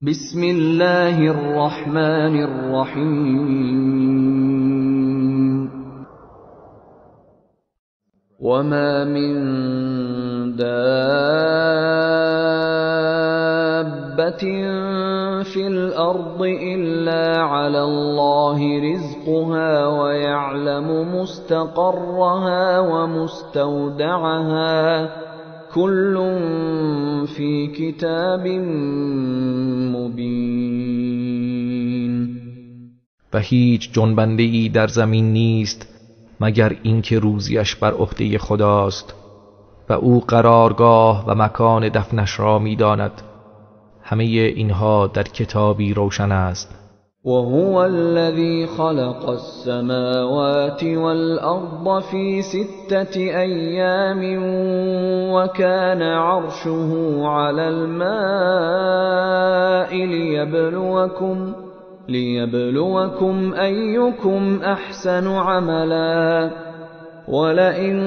بسم الله الرحمن الرحیم. وما من دابة في الأرض إلا على الله رزقها ويعلم مستقرها ومستودعها كل في كتاب مبین. و هیچ جنبنده‌ای در زمین نیست مگر اینکه روزیش بر عهده خداست و او قرارگاه و مکان دفنش را می‌داند. همه اینها در کتابی روشن است. وهو الذي خلق السماوات والأرض في ستة أيام وكان عرشه على الماء ليبلوكم أيكم أحسن عملا. ولئن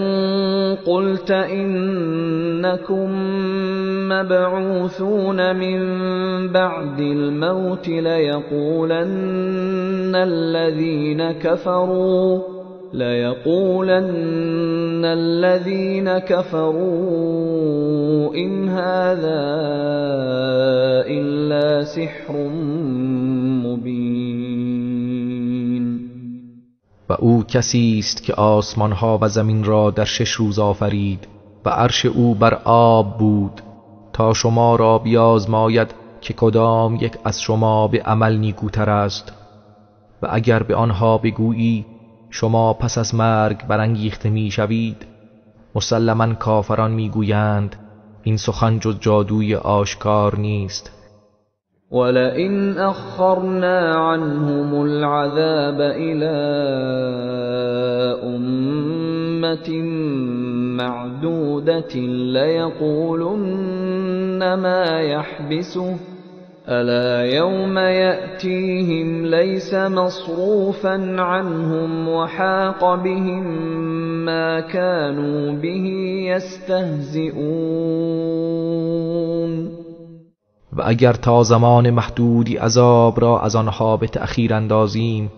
قلت إنكم مبعوثون من بعد الموت ليقولن الذين كفروا إن هذا إلا سحر مبين. و او کسی است که آسمانها و زمین را در 6 روز آفرید و عرش او بر آب بود تا شما را بیازماید که کدام یک از شما به عمل نیکوتر است. و اگر به آنها بگویی شما پس از مرگ برانگیخته میشوید، مسلما کافران میگویند این سخن جز جادوی آشکار نیست. ولئن أخرنا عنهم العذاب إلى أمة معدودة ليقولن ما يحبسه ألا يوم يأتيهم ليس مصروفا عنهم وحاق بهم ما كانوا به يستهزئون. و اگر تا زمان محدودی عذاب را از آنها به تأخیر اندازیم،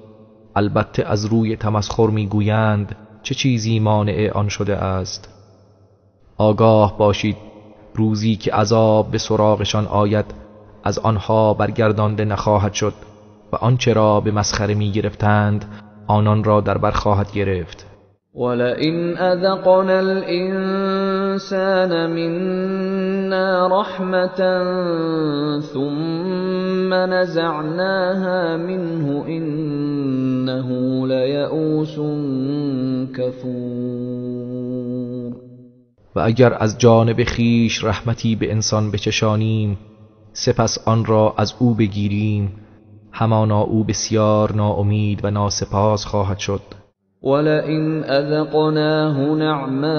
البته از روی تمسخر میگویند چه چیزی مانع آن شده است. آگاه باشید روزی که عذاب به سراغشان آید از آنها برگردانده نخواهد شد و آنچه را به مسخره میگرفتند آنان را در بر خواهد گرفت. ولئن أذقنا الإنسان منا رحمة ثم نزعناها منه إنه ليئوس كفور. و اگر از جانب خیش رحمتی به انسان بچشانیم سپس آن را از او بگیریم، همانا او بسیار ناامید و ناسپاس خواهد شد. ولئن أذقناه نعماء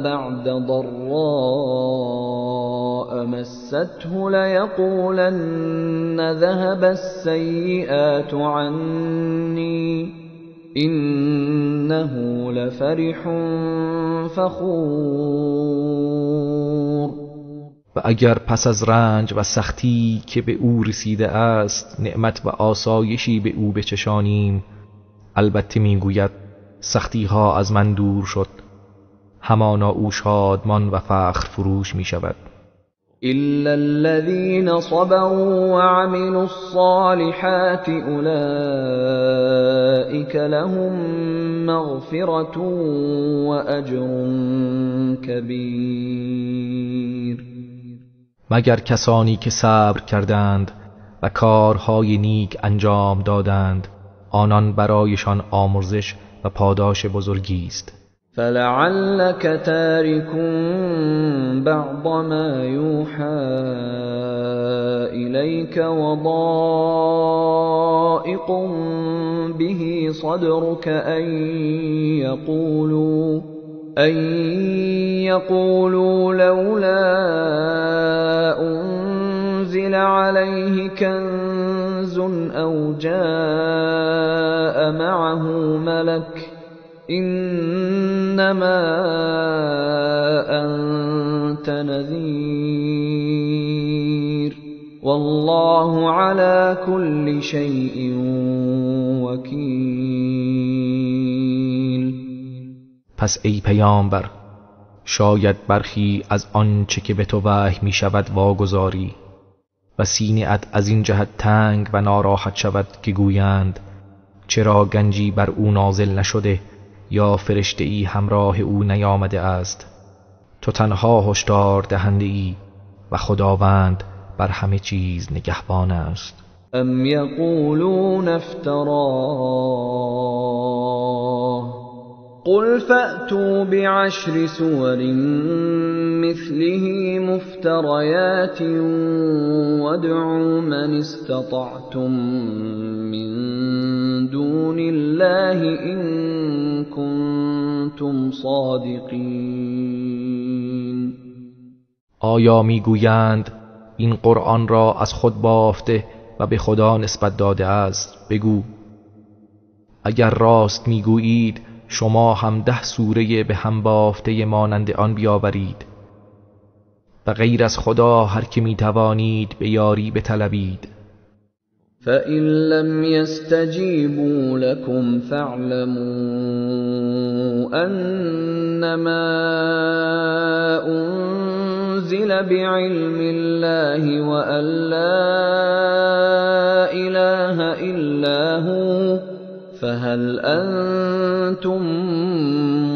بعد ضراء مسته ليقولن ذهب السيئات عني إنه لفرح فخور. و اگر پس از رنج و سختی که به او رسیده است نعمت و آسایشی به او بچشانیم، البته میگوید سختی ها از من دور شد، همانا او شادمان و فخر فروش می شود. إلا الذين صبروا وعملوا الصالحات أولئك لهم مغفرة وأجر كبير. مگر کسانی که صبر کردند و کارهای نیک انجام دادند، آنان برایشان آمرزش و پاداش بزرگی است. فلعلك تارك بعض ما يوحى إليك وضائق به صدرك أن يقولوا لولا أنزل عليه كنز أو جاء معه ملك إنما أنت نذير والله على كل شيء وكيل. پس ای پیامبر، شاید برخی از آنچه که به تو وحی می شود واگذاری و سینه ات از این جهت تنگ و ناراحت شود که گویند چرا گنجی بر او نازل نشده یا فرشته ای همراه او نیامده است. تو تنها هشدار دهنده ای و خداوند بر همه چیز نگهبان است. ام یقولون افتراه قل فأتوا بعشر سور مثله مفتريات وادعوا من استطعتم من دون الله إن كنتم صادقین. آیا میگویند این قرآن را از خود بافته و به خدا نسبت داده است؟ بگو اگر راست میگویید شما هم 10 سوره به هم بافته مانند آن بیاورید و غیر از خدا هر که میتوانید به یاری بطلبید. فَإِن لَّمْ يَسْتَجِيبُوا لَكُمْ فَاعْلَمُوا أَنَّمَا أُنزِلَ بِعِلْمِ اللَّهِ وَأَن لَّا إِلَٰهَ إِلَّا هُوَ فَهَلْ أَنتُم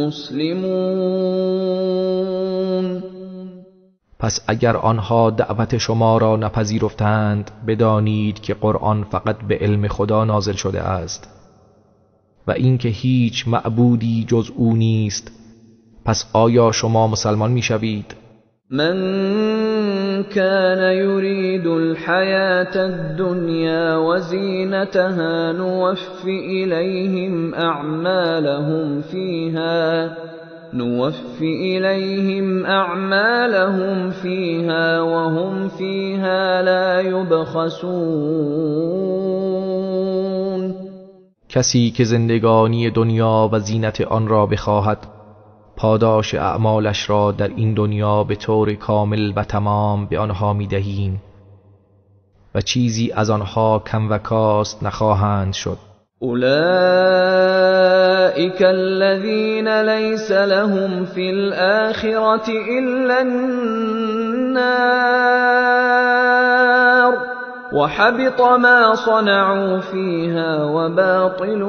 مُّسْلِمُونَ. پس اگر آنها دعوت شما را نپذیرفتند بدانید که قرآن فقط به علم خدا نازل شده است و اینکه هیچ معبودی جز او نیست. پس آیا شما مسلمان میشوید؟ من كان يريد الحياة الدنيا وزينتها نوف إليهم أعمالهم فيها وهم فيها لا يبخسون. کسی که زندگانی دنیا و زینت آن را بخواهد پاداش اعمالش را در این دنیا به طور کامل و تمام به آنها می‌دهیم و چیزی از آنها کم و کاست نخواهند شد. أولئك الذين ليس لهم في الآخرة إلا النار وحبط ما صنعوا فيها وباطل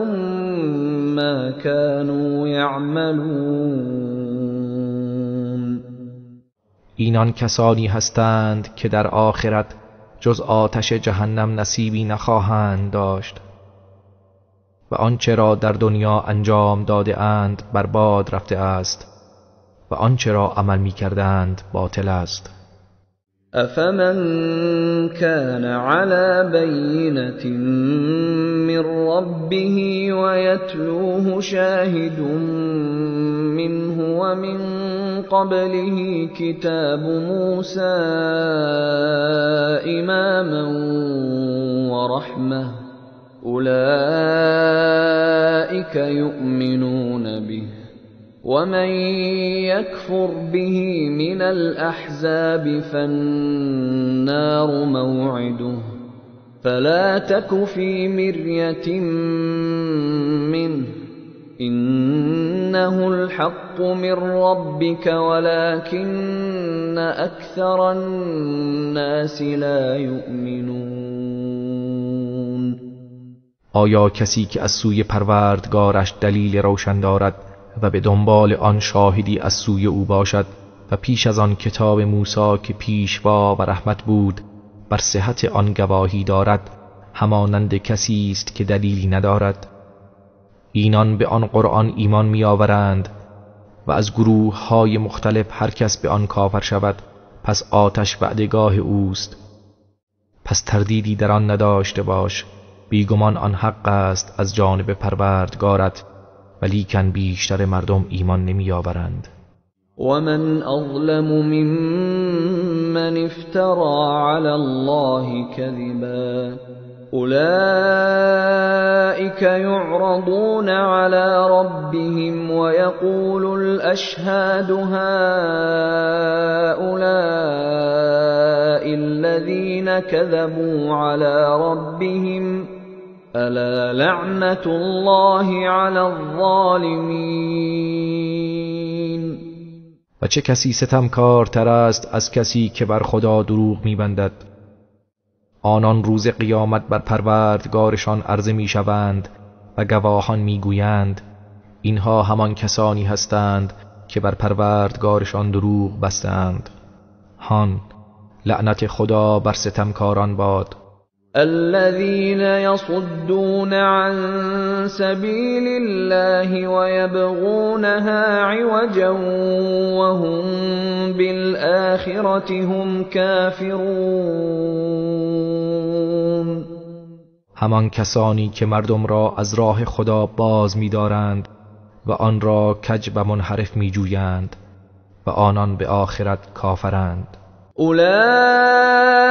ما كانوا يعملون. اینان کسانی هستند که در آخرت جز آتش جهنم نصیبی نخواهند داشت و آنچه را در دنیا انجام داده اند برباد رفته است و آنچه را عمل می کردند باطل است. افمن كان على بینة من ربه ويتلوه شاهد منه ومن قبله كتاب موسى إماما ورحمة أولئك يؤمنون به ومن يكفر به من الأحزاب فالنار موعده فلا تك في مرية منه إنه الحق من ربك ولكن أكثر الناس لا يؤمنون. آیا کسی که از سوی پروردگارش دلیل روشن دارد و به دنبال آن شاهدی از سوی او باشد و پیش از آن کتاب موسی که پیشوا و رحمت بود بر صحت آن گواهی دارد، همانند کسی است که دلیلی ندارد؟ اینان به آن قرآن ایمان می‌آورند و از گروه های مختلف هر کس به آن کافر شود پس آتش وعدگاه اوست. پس تردیدی در آن نداشته باش، بیگمان آن حق است از جانب پروردگارت، ولیکن بیشتر مردم ایمان نمی‌آورند. ومن اظلم ممن افترى على الله كذبا أولئك يعرضون على ربهم ويقول الأشهاد هؤلاء الذين كذبوا على ربهم ألا لعنة الله على الظالمين. و چه کسی ستمکارتر است از کسی که بر خدا دروغ می‌بندد؟ آنان روز قیامت بر پروردگارشان عرضه می‌شوند و گواهان می‌گویند اینها همان کسانی هستند که بر پروردگارشان دروغ بستند. هان، لعنت خدا بر ستمکاران باد. الذين يصدون عن سبيل الله ويبغونها عوجا وهم بالآخرة هم كافرون. همان کسانی که مردم را از راه خدا باز می‌دارند و آن را کج و منحرف می‌جویند و آنان به آخرت کافرند. أولئك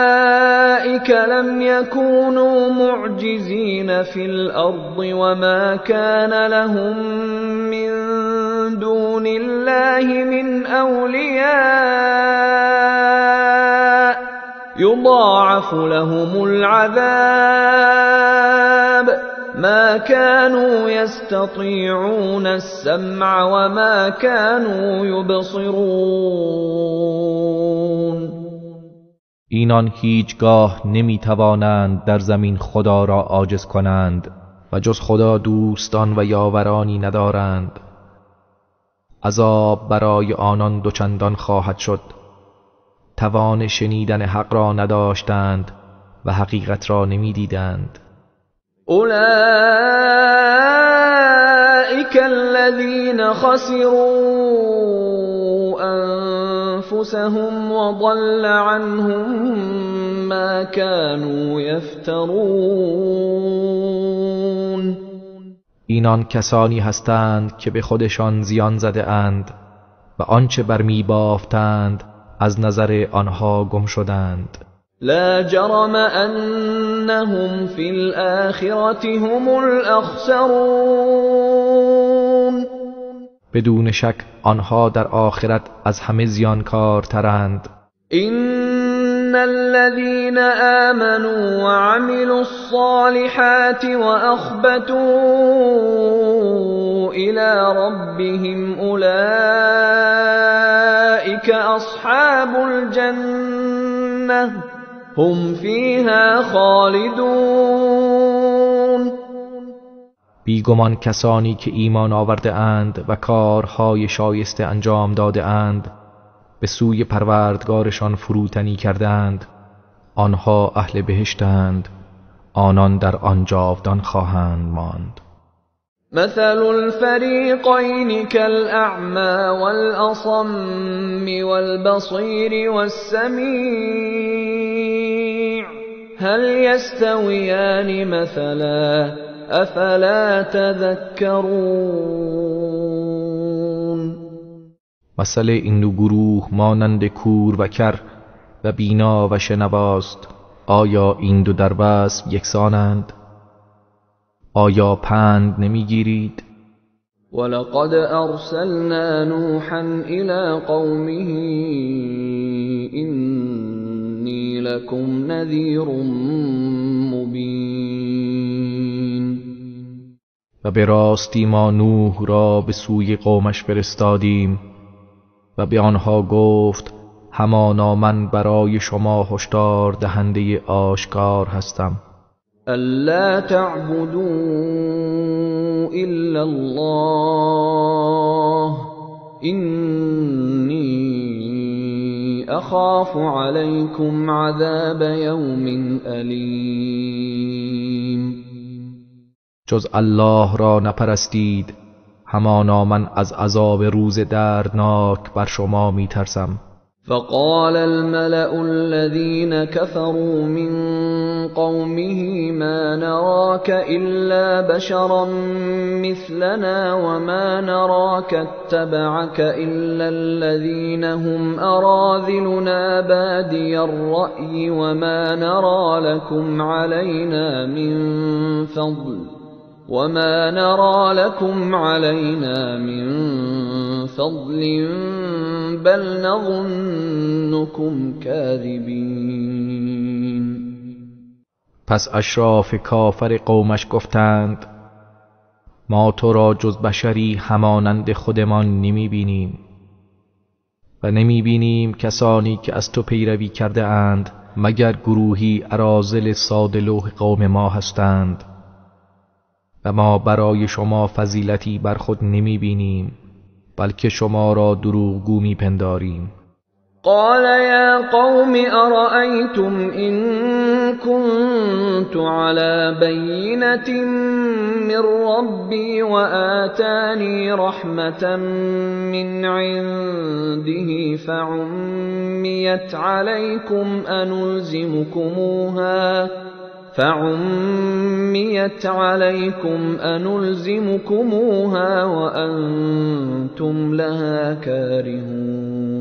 لم يكونوا معجزين في الأرض وما كان لهم من دون الله من أولياء يضاعف لهم العذاب ما كانوا يستطيعون السمع وما كانوا يبصرون. اینان هیچگاه نمیتوانند در زمین خدا را عاجز کنند و جز خدا دوستان و یاورانی ندارند. عذاب برای آنان دوچندان خواهد شد. توان شنیدن حق را نداشتند و حقیقت را نمیدیدند. أولئك الذين خسروا أنفسهم وضل عنهم ما كانوا يفترون. اینان کسانی هستند که به خودشان زیان زده اند و آنچه برمی بافتند از نظر آنها گم شدند. لا جرم انهم فی الآخرة هم الاخسرون. بدون شک آنها در آخرت از همه زیانکارترند. ان الذين آمنوا وعملوا الصالحات واخبتوا الى ربهم اولئك اصحاب الجنة هم فيها خالدون. بیگمان کسانی که ایمان آورده اند و کارهای شایسته انجام داده اند، به سوی پروردگارشان فروتنی کردند، آنها اهل بهشتند، آنان در آن جاودان خواهند ماند. مثل الفریقین کالاعمی والاصم والبصیر والسمیع هل یستویان مثلا افلا تذکرون. مثل این دو گروه مانند کور و کر و بینا و شنواست. آیا این دو در وصف یکسانند؟ آیا پند نمیگیرید؟ ولقد ارسلنا نوحا الى قومه انی لکم نذیر مبین. و به راستی ما نوح را به سوی قومش فرستادیم و به آنها گفت همانا من برای شما هشدار دهنده آشکار هستم. ألا تعبدوا إلا الله إني أخاف عليكم عذاب يوم أليم. جز الله را نپرستید، همانا من از عذاب روز دردناک بر شما میترسم. فقال الملأ الذين كفروا من قومه ما نراك إلا بشرا مثلنا وما نراك اتبعك إلا الذين هم أراذلنا بادي الرأي وما نرى لكم علينا من فضل وما نرى لكم علينا من فضل بل نظنكم كاذبين. پس اشراف کافر قومش گفتند ما تو را جز بشری همانند خودمان نمی بینیم و نمی بینیم کسانی که از تو پیروی کرده اند مگر گروهی اراذل ساده لوح قوم ما هستند و ما برای شما فضیلتی بر خود نمی بینیم بلکه شما را دروغگو می پنداریم. قال یا قوم ارأیتم ان كنت على بینة من ربی وآتانی رحمة من عنده فعمیت علیکم أنلزمكموها وأنتم لها كارهون.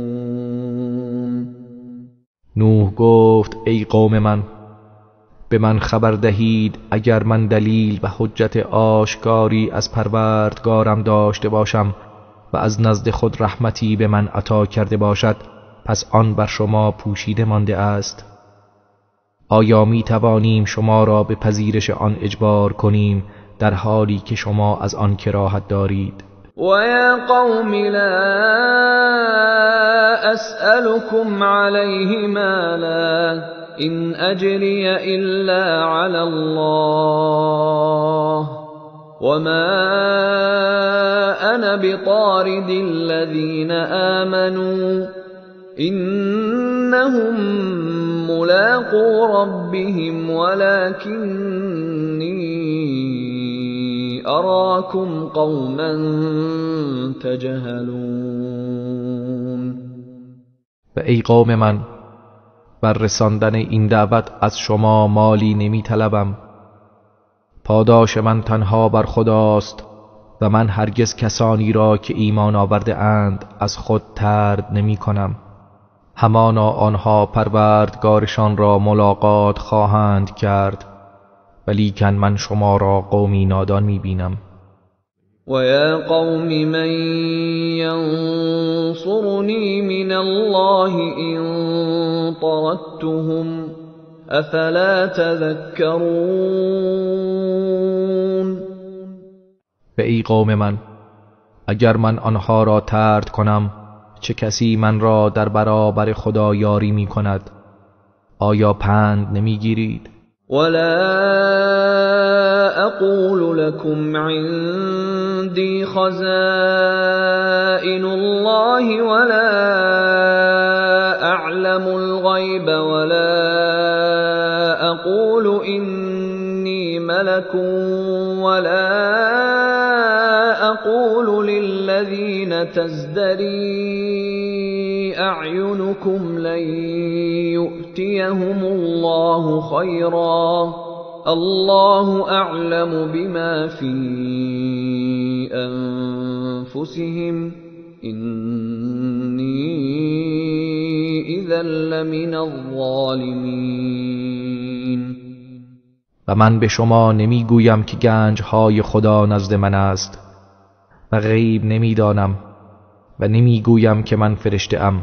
نوح گفت ای قوم من، به من خبر دهید اگر من دلیل و حجت آشکاری از پروردگارم داشته باشم و از نزد خود رحمتی به من عطا کرده باشد، پس آن بر شما پوشیده مانده است. آیا می توانیم شما را به پذیرش آن اجبار کنیم در حالی که شما از آن کراهت دارید؟ و یا قوم لا اسألكم علیه مالا ان اجری الا علی الله وما انا بطارد الذین آمنوا انهم ملاقو ربهم ولکنی اراکم قوما تجهلون. و ای قوم من، بر رساندن این دعوت از شما مالی نمی طلبم. پاداش من تنها بر خداست و من هرگز کسانی را که ایمان آورده اند از خود طرد نمی کنم. همانا آنها پروردگارشان را ملاقات خواهند کرد، ولیکن من شما را قومی نادان می بینم. و یا قوم من ینصرنی من الله ان طردتهم افلا تذکرون. و ای قوم من، اگر من آنها را طرد کنم چه کسی من را در برابر خدا یاری می کند؟ آیا پند نمی گیرید؟ ولا اقول لكم عندي خزائن الله ولا اعلم الغيب ولا اقول اني ملك ولا اقول للذين تزدري اعينكم لن يؤتيهم الله خيرا الله اعلم بما في انفسهم اني اذا لمن الظالمین. و من به شما نمیگویم که گنجهای خدا نزد من است و غیب نمیدانم و نمیگویم که من فرشته ام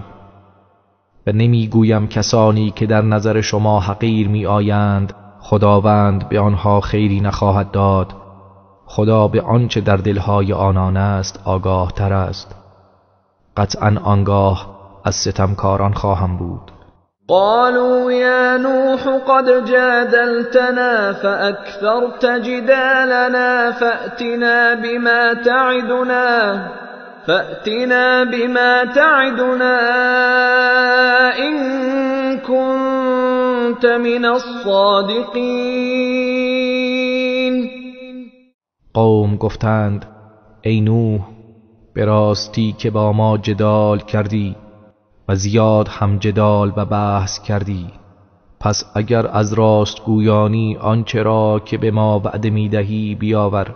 و نمیگویم کسانی که در نظر شما حقیر می آیند خداوند به آنها خیری نخواهد داد. خدا به آنچه در دلهای آنان است آگاه تر است. قطعا آنگاه از ستمکاران خواهم بود. قالوا یا نوح قد جادلتنا فاکثرت جدالنا فأتنا بما تعدنا إن كنت من الصادقین. قوم گفتند ای نوح، به راستی که با ما جدال کردی و زیاد هم جدال و بحث کردی. پس اگر از راست گویانی آنچه را که به ما وعده میدهی بیاور.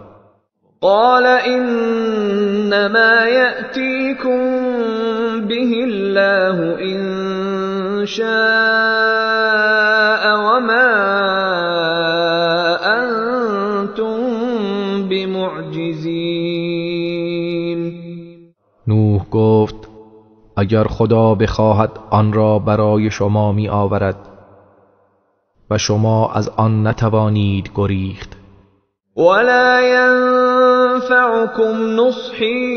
قال انما یأتیکم به الله ان شاء وما انتم بمعجزین. نوح گفت اگر خدا بخواهد آن را برای شما می آورد و شما از آن نتوانید گریخت. ولا ينفعكم نصحي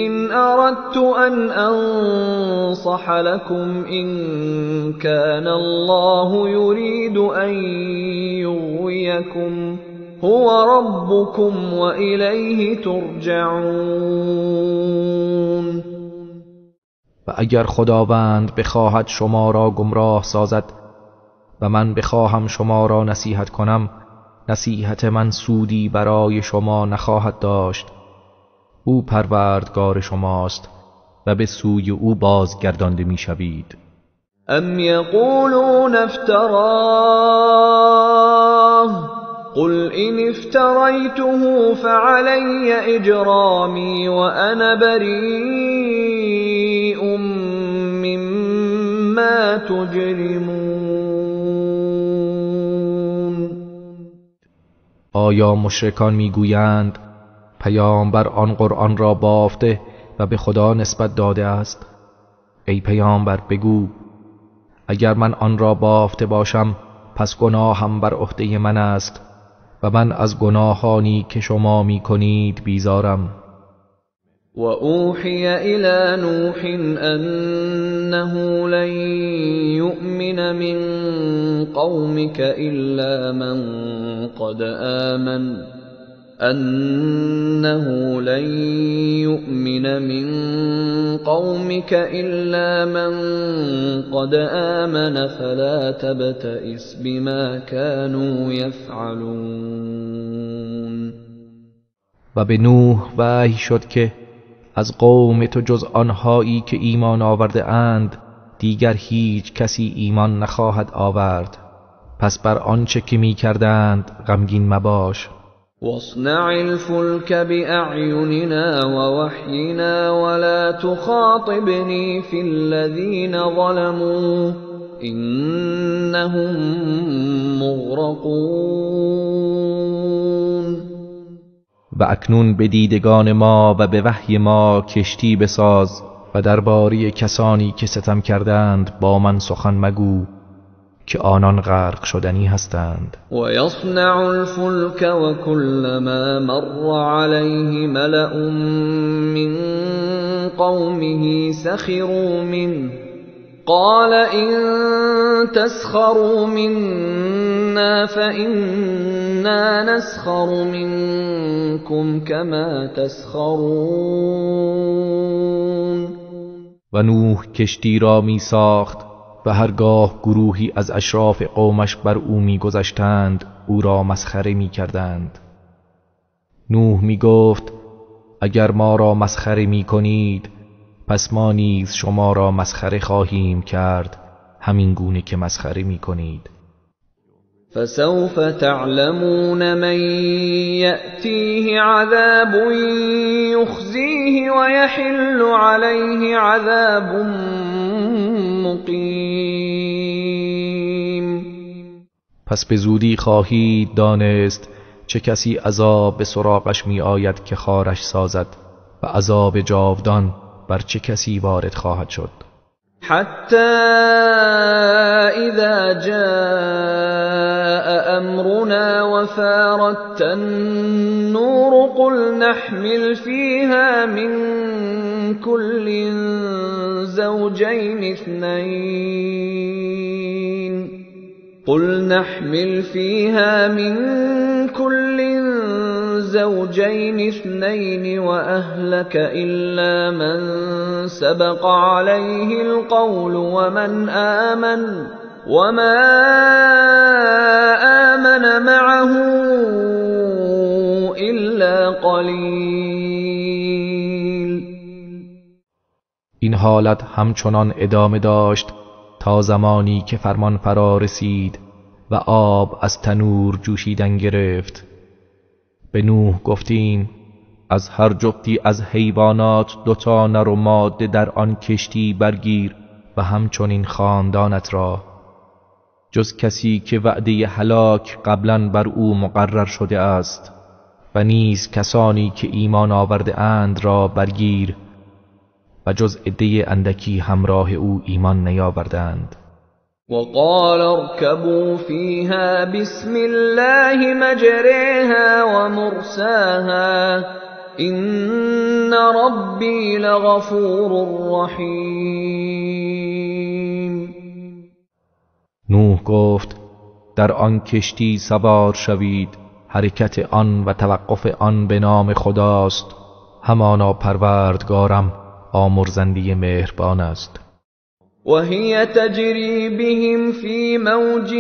إن أردت أن أنصح لكم إن كان الله يريد أن يغويكم هو ربكم وإليه ترجعون. و اگر خداوند بخواهد شما را گمراه سازد و من بخواهم شما را نصیحت کنم، نصیحت من سودی برای شما نخواهد داشت. او پروردگار شماست و به سوی او بازگردانده میشوید. ام یقولون افتراه قل ان افتریته فعلی اجرامی وانا بریء مما تجرمون. آیا مشرکان میگویند پیامبر آن قرآن را بافته و به خدا نسبت داده است؟ ای پیامبر بگو اگر من آن را بافته باشم پس گناهم بر عهده من است و من از گناهانی که شما میکنید بیزارم. و اوحی الی نوح انه لن یؤمن من قومک الا من قد آمن انه لن يؤمن من قومك الا من قد آمن فلا تبتئس بما كانوا يفعلون. و به نوح وحی شد که از قوم تو جز آنهایی که ایمان آورده اند دیگر هیچ کسی ایمان نخواهد آورد، پس بر آنچه که می کردند غمگین مباش. واصنع الفلك بأعيننا ووحينا ولا تخاطبني في الذين ظلموا إنهم مغرقون. و اکنون به دیدگان ما و به وحی ما کشتی بساز و درباره کسانی که ستم کردند با من سخن مگو که آنان غرق شدنی هستند. و یصنع الفلک و کلما مر علیه ملأ من قومه سخروا منه قال إن تسخروا منا فإنا نسخر منكم كما تسخرون. و نوح کشتی را می ساخت و هرگاه گروهی از اشراف قومش بر او می گذشتند او را مسخره می کردند. نوح می گفت اگر ما را مسخره می کنید پس ما نیز شما را مسخره خواهیم کرد، همین گونه که مسخره می کنید. فسوف تعلمون من یأتیه عذاب یخزیه ویحل علیه عذاب مقیم. پس به زودی خواهید دانست چه کسی عذاب به سراغش می آید که خارش سازد و عذاب جاودان بر چه کسی وارد خواهد شد. حتی اذا جاء امرنا وفارت النور قل نحمل فيها من كل زوجين اثنين قل نحمل فيها من كل زوجين اثنين وأهلك إلا من سبق عليه القول ومن آمن وما آمن معه إلا قليل. این حالت همچنان ادامه داشت تا زمانی که فرمان فرا رسید و آب از تنور جوشیدن گرفت. به نوح گفتیم از هر جفتی از حیوانات دوتا نر و ماده در آن کشتی برگیر و همچنین خاندانت را، جز کسی که وعده هلاک قبلا بر او مقرر شده است، و نیز کسانی که ایمان آورده اند را برگیر و جز عده اندکی همراه او ایمان نیاوردند. وقال اركبوا فيها بسم الله مجريها ومرساها إن ربي لغفور رحیم. نوح گفت در آن کشتی سوار شوید، حرکت آن و توقف آن به نام خداست، همانا پروردگارم آمرزنده مهربان است. وهي تجري بهم في موج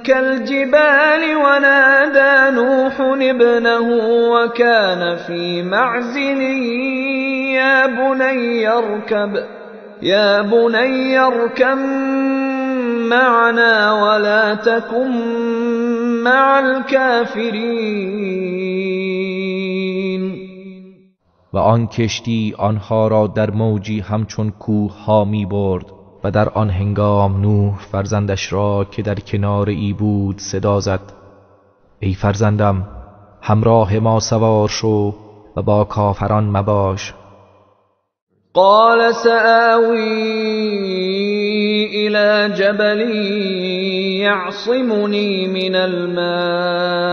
كالجبال ونادى نوح ابنه وكان في معزل يا بني اركب معنا ولا تكن مع الكافرين. و آن کشتی آنها را در موجی همچون کوه ها می برد و در آن هنگام نوح فرزندش را که در کنار ای بود صدا زد: ای فرزندم، همراه ما سوار شو و با کافران مباش. قال سآوی إلى جبل يعصمني من الماء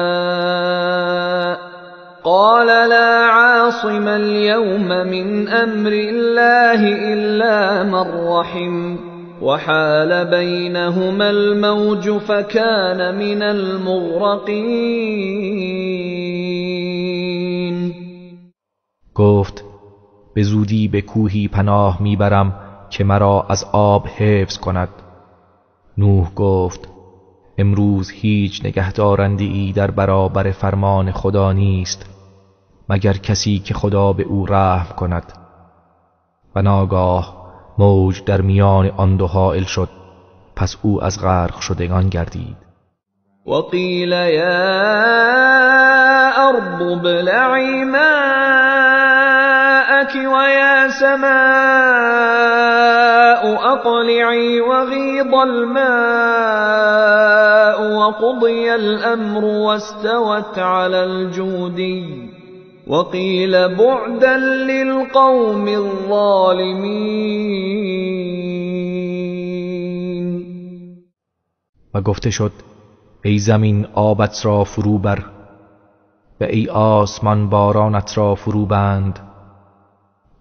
قال لا عاصم اليوم من أمر الله إلا من رحم وحال بينهما الموج فكان من المغرقين. گفت به زودی به کوهی پناه میبرم که مرا از آب حفظ کند. نوح گفت امروز هیچ نگهدارنده‌ای در برابر فرمان خدا نیست مگر کسی که خدا به او رحم کند. و ناگاه موج در میان آن دو حائل شد، پس او از غرق شدگان گردید. وقیل یا ارض ابلعی ماءک ویا سماء اقلعی وغیض الماء وقضی الامر واستوت علی الجودی وقیل بعدا للقوم الظالمین. و گفته شد ای زمین آبت را فرو بر و ای آسمان بارانت را فرو بند.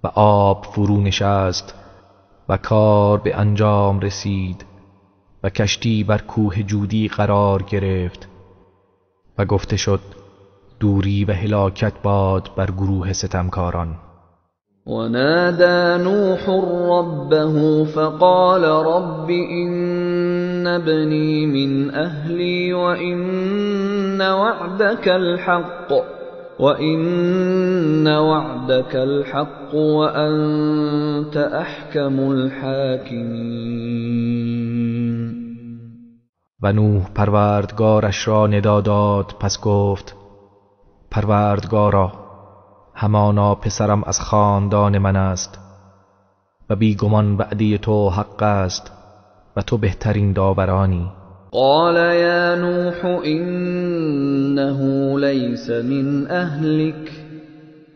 و آب فرو نشست و کار به انجام رسید و کشتی بر کوه جودی قرار گرفت. و گفته شد دوری و هلاکت باد بر گروه ستمکاران. ونادى نوح ربه فقال رب إن ابني من أهلي وإن وعدك الحق وأنت أحكم الحاكمين. و نوح پروردگارش را ندا داد، پس گفت پروردگارا، همانا پسرم از خاندان من است و بیگمان وعده تو حق است و تو بهترین داورانی. قال یا نوح انه لیس من اهلک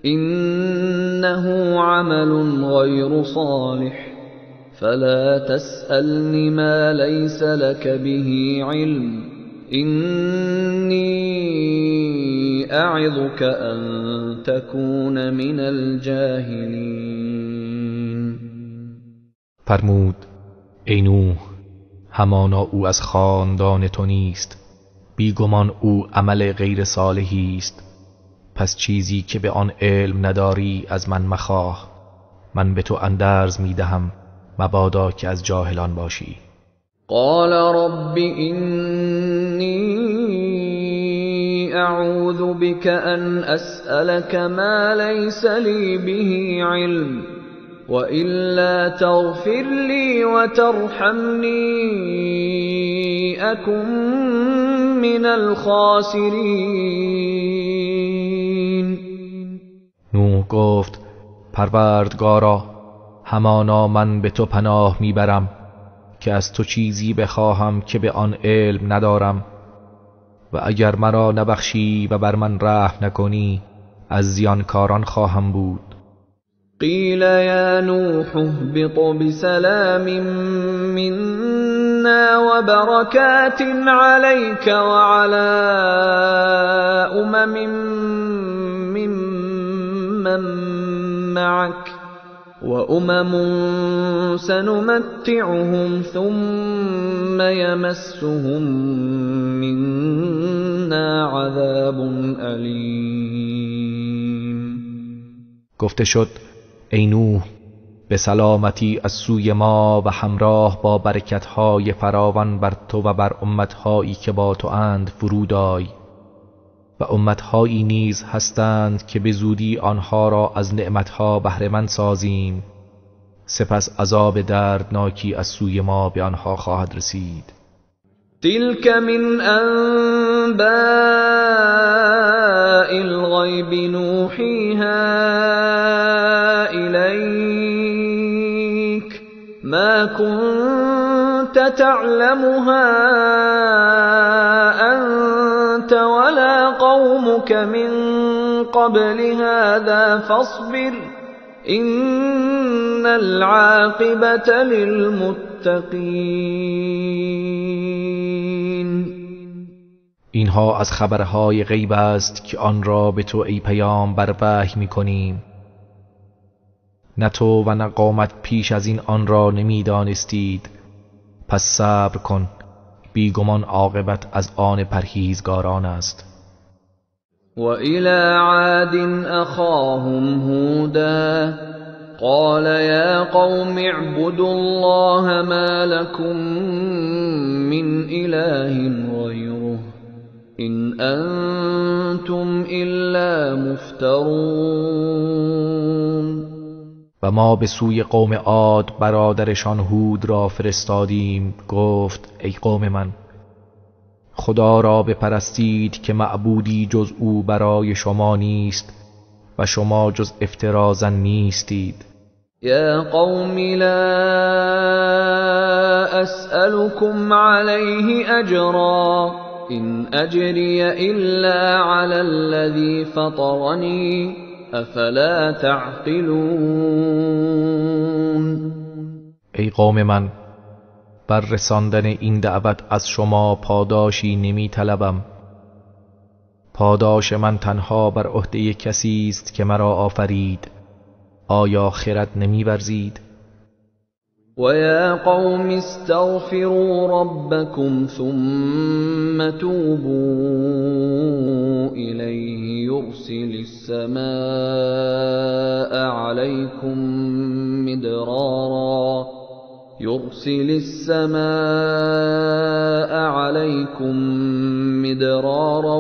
انه عمل غیر صالح فلا تسألنی ما لیس لك به علم إني أعظك أن تكون من الجاهلين. فرمود ای نوح، همانا او از خاندان تو نیست، بیگمان او عمل غیر صالحی است، پس چیزی که به آن علم نداری از من مخواه، من به تو اندرز می دهم مبادا که از جاهلان باشی. قال رب إني أعوذ بك أن أسألك ما ليس لي به علم وإلا تغفر لي وترحمني أكن من الخاسرين. نوح گفت پروردگارا، همانا من به تو پناه میبرم که از تو چیزی بخواهم که به آن علم ندارم، و اگر مرا نبخشی و بر من رحم نکنی از زیانکاران خواهم بود. قیل یا نوح اهبط بسلام منا وبرکات علیک وعلى امم ممن معک وأمم سنمتعهم ثم يمسهم منا عذاب ألیم. گفته شد ای نوح، به سلامتی از سوی ما و همراه با برکتهای فراوان بر تو و بر امتهایی که با تو اند فرود آی، و امتهایی نیز هستند که به زودی آنها را از نعمتها بهره‌مند سازیم، سپس عذاب دردناکی از سوی ما به آنها خواهد رسید. تلك من انباء الغیب نوحیها الیک ما كنت تعلمها انت ولا قومك من قبل هذا فاصبر ان العاقبة للمتقین. اینها از خبرهای غیب است که آن را به تو ای پیامبر وحی می‌کنیم. نه تو و نه قومت پیش از این آن را نمی‌دانستید، پس صبر کن، بیگمان عاقبت از آن پرهیزگاران است. و الی عاد اخاهم هودا قال یا قوم اعبدوا الله ما لكم من اله غیره ان انتم الا مفترون. و ما به سوی قوم عاد برادرشان هود را فرستادیم، گفت ای قوم من، خدا را بپرستید که معبودی جز او برای شما نیست و شما جز افترازن نیستید. یا قوم لا اسألكم علیه اجرا ان اجری الا علی الذی فطرنی افلا تعقلون. ای قوم من، بر رساندن این دعوت از شما پاداشی نمی طلبم. پاداش من تنها بر عهده کسی است که مرا آفرید. آیا خرد نمی ورزید؟ و یا قوم استغفروا ربکم ثم توبوا الیه یرسل السماء علیکم مدرارا يرسل السماء عليكم مدرارا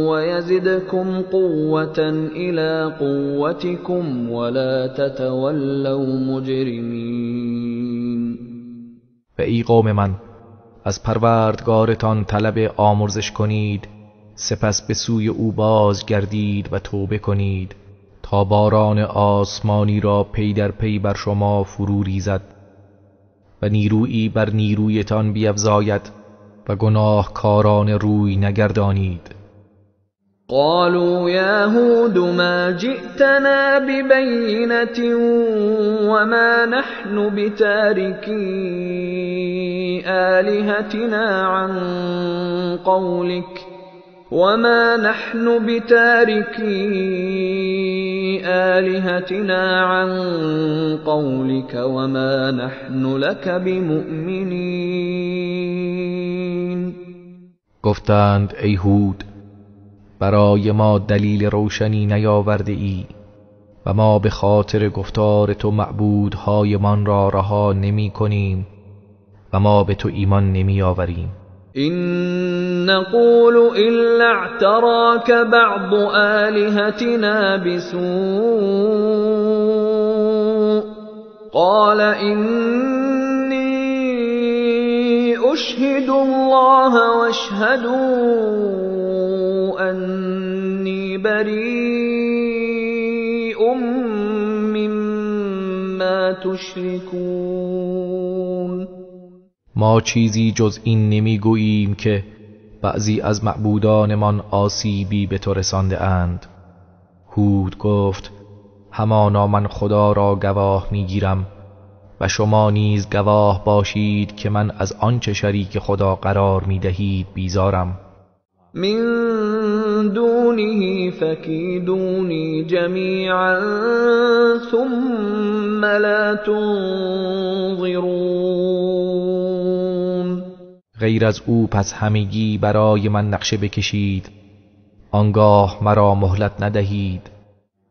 ويزدكم قوة إلى قوتكم ولا تتولوا مجرمين. و ای قوم من، از پروردگارتان طلب آمرزش کنید، سپس به سوی او بازگردید و توبه کنید تا باران آسمانی را پی در پی بر شما فرو ریزد و نیرویی بر نیرویتان بیفزاید و گناهکاران روی نگردانید. قالوا یا هود ما جئتنا ببینة وما نحن بتارکی آلهتنا عن قولك وما نحن بتاركي آلهتنا عن قولك وما نحن لك بمؤمنين. گفتند ای هود، برای ما دلیل روشنی نیاورده ای و ما به خاطر گفتار تو معبودهایمان را رها نمی کنیم و ما به تو ایمان نمی آوریم. إن نقول إلا اعتراك بعض آلهتنا بسوء قال إني أشهد الله واشهدوا أني بريء مما تشركون. ما چیزی جز این نمیگوییم که بعضی از معبودانمان آسیبی به تو رسانده اند. هود گفت همانا من خدا را گواه میگیرم و شما نیز گواه باشید که من از آنچه شریک خدا قرار میدهید بیزارم. من دونه فکیدونی جمیعا ثم لا تنظرون. غیر از او پس همگی برای من نقشه بکشید، آنگاه مرا مهلت ندهید.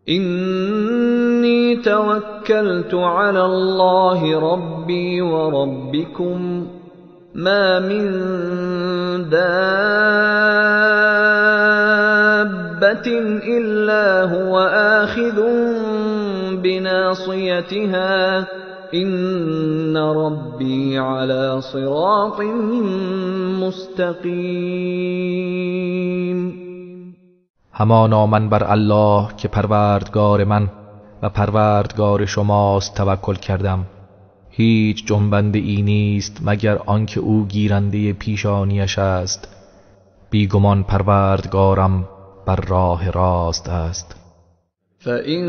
إني توكلت على الله ربي وربكم ما من دابة إلا هو آخذ بناصيتها إن ربي على صراط مستقيم. همانا من بر الله که پروردگار من و پروردگار شماست توکل کردم. هیچ جنبنده ای نیست مگر آنکه او گیرنده پیشانیش است. بیگمان پروردگارم بر راه راست است. فَإِن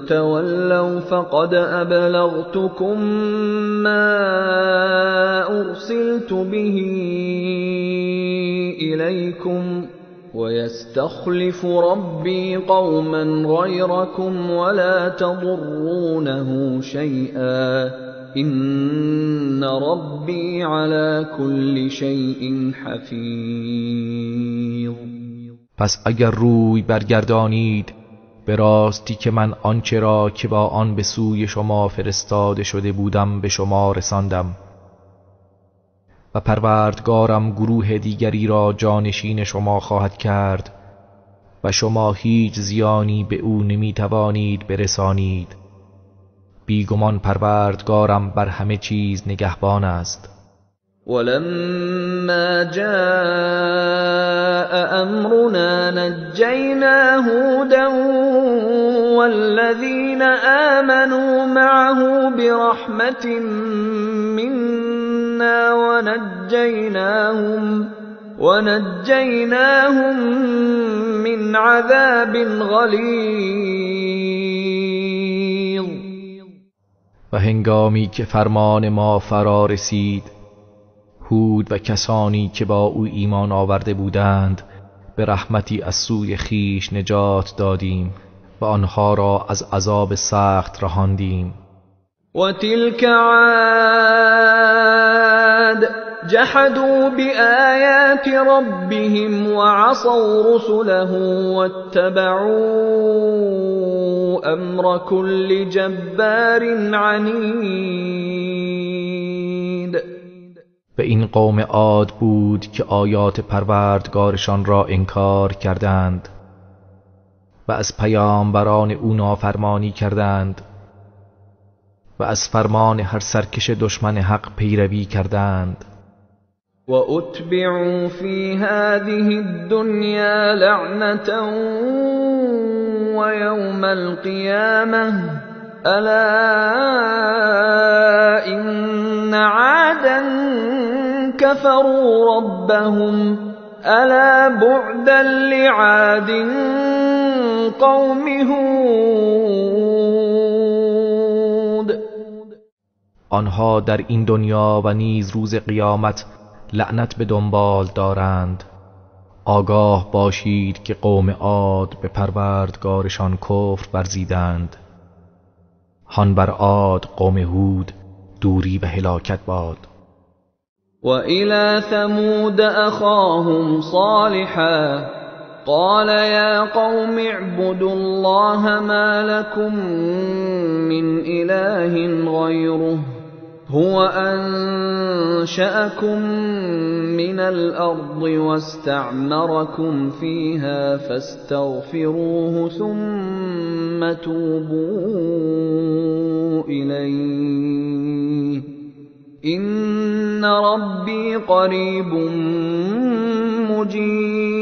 تَوَلَّوْا فَقَدْ أَبْلَغْتُكُم مَّا أُرْسِلْتُ بِهِ إِلَيْكُمْ وَيَسْتَخْلِفُ رَبِّي قَوْمًا غَيْرَكُمْ وَلَا تَضُرُّونَهُ شَيْئًا إِنَّ رَبِّي عَلَى كُلِّ شَيْءٍ حَفِيظٌ. پس اگر روی برگردانید به راستی که من آنچه را که با آن به سوی شما فرستاده شده بودم به شما رساندم و پروردگارم گروه دیگری را جانشین شما خواهد کرد و شما هیچ زیانی به او نمیتوانید برسانید. بیگمان پروردگارم بر همه چیز نگهبان است. ولما جاء امرنا نجینا هودا والذین آمنوا معه برحمة منا ونجیناهم من عذاب غلیظ. و هنگامی که فرمان ما فرا رسید، هود و کسانی که با او ایمان آورده بودند به رحمتی از سوی خیش نجات دادیم و آنها را از عذاب سخت رهاندیم. و تلک عاد جحدوا بآیات ربهم وعصوا رسله واتبعوا امر كل جبار عنید. به این قوم عاد بود که آیات پروردگارشان را انکار کردند و از پیامبران او نافرمانی کردند و از فرمان هر سرکش دشمن حق پیروی کردند. و اتبعوا فی هذه الدنیا لعنة و یوم القیامة الا ان عادا كفروا ربهم الا بعدا لعاد قوم هود. آنها در این دنیا و نیز روز قیامت لعنت به دنبال دارند. آگاه باشید که قوم عاد به پروردگارشان کفر ورزیدند. هان بر عاد قوم هود دوری و هلاکت باد. و الی ثمود اخاهم صالحا قال یا قوم اعبدوا الله ما لكم من اله غیره هو انشأكم من الارض واستعمركم فيها فاستغفروه ثم توبوا إليه إن ربي قريب مجیب.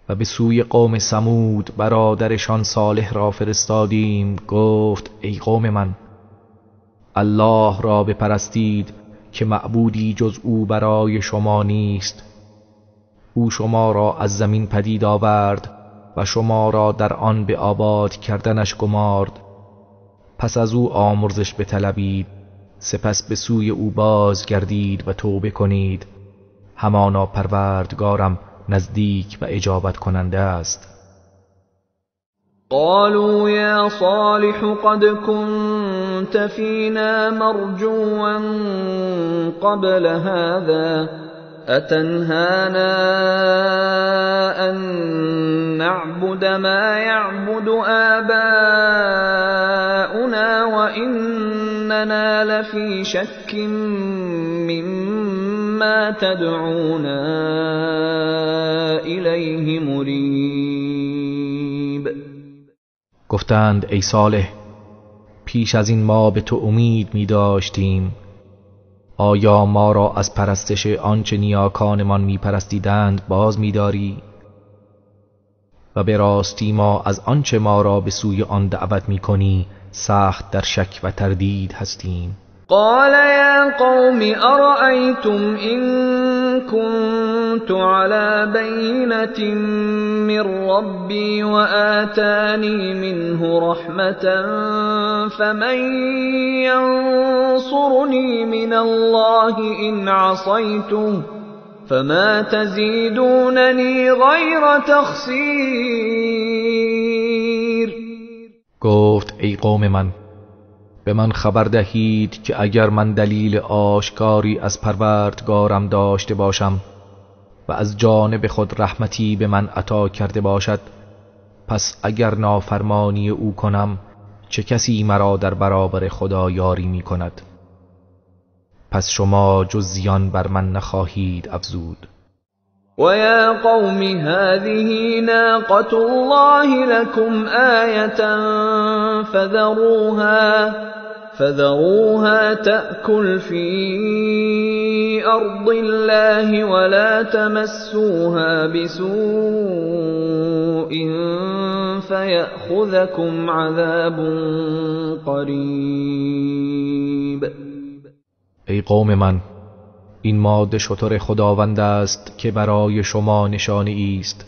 و به سوی قوم ثمود برادرشان صالح را فرستادیم. گفت ای قوم من، الله را بپرستید که معبودی جز او برای شما نیست. او شما را از زمین پدید آورد و شما را در آن به آباد کردنش گمارد. پس از او آمرزش بطلبید، سپس به سوی او باز گردید و توبه کنید. همانا پروردگارم نزدیک و اجابت کننده است. قالوا یا صالح قد كنت فینا مرجوا قبل هذا أتنهانا أن نعبد ما يعبد آباؤنا وإننا لفي شك مما تدعونا إليه مريب. گفتند ای صالح، پیش از این ما به تو امید می داشتیم. آیا ما را از پرستش آنچه نیاکانمان می پرستیدند باز می داری؟ و به راستی ما از آنچه ما را به سوی آن دعوت می کنی سخت در شک و تردید هستیم. قال یا قوم ارأیتم إن كنت على بینة من ربی وآتانی منه رحمة فمن ينصرنی من الله إن عصیته فما تزیدوننی غیر تخسیر. گفت ای قوم من، به من خبر دهید که اگر من دلیل آشکاری از پروردگارم داشته باشم و از جانب خود رحمتی به من عطا کرده باشد، پس اگر نافرمانی او کنم چه کسی مرا در برابر خدا یاری می کند؟ پس شما جز زیان بر من نخواهید افزود. و یا قوم هذه ناقة الله لكم آیة فذروها تأكل في أرض الله ولا تمسوها بسوء فيأخذكم عذاب قریب. ای قوم من، این ماده شتر خداوند است که برای شما نشانه است،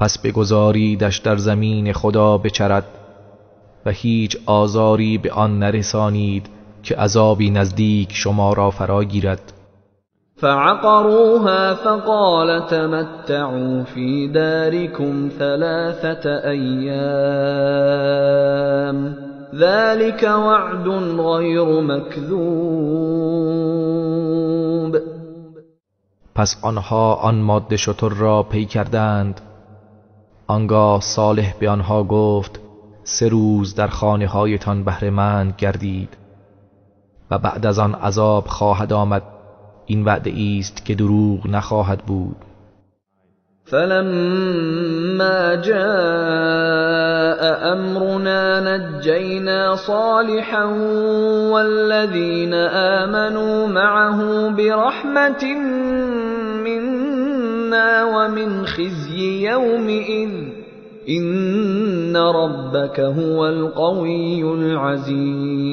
پس بگذاریدش در زمین خدا بچرد و هیچ آزاری به آن نرسانید که عذابی نزدیک شما را فرا گیرد. فعقروها فقال تمتعوا فی دارکم 3 ایام ذلك وعد غیر مکذوب. پس آنها آن ماده شتر را پی کردند. آنگاه صالح به آنها گفت 3 روز در خانه هایتان بهره مند گردید و بعد از آن عذاب خواهد آمد. این وعده است که دروغ نخواهد بود. فلما جاء امرنا نجینا صالحا والذین آمنوا معه برحمة منا ومن خزی یومئذ إن ربك هو القوی العزیز.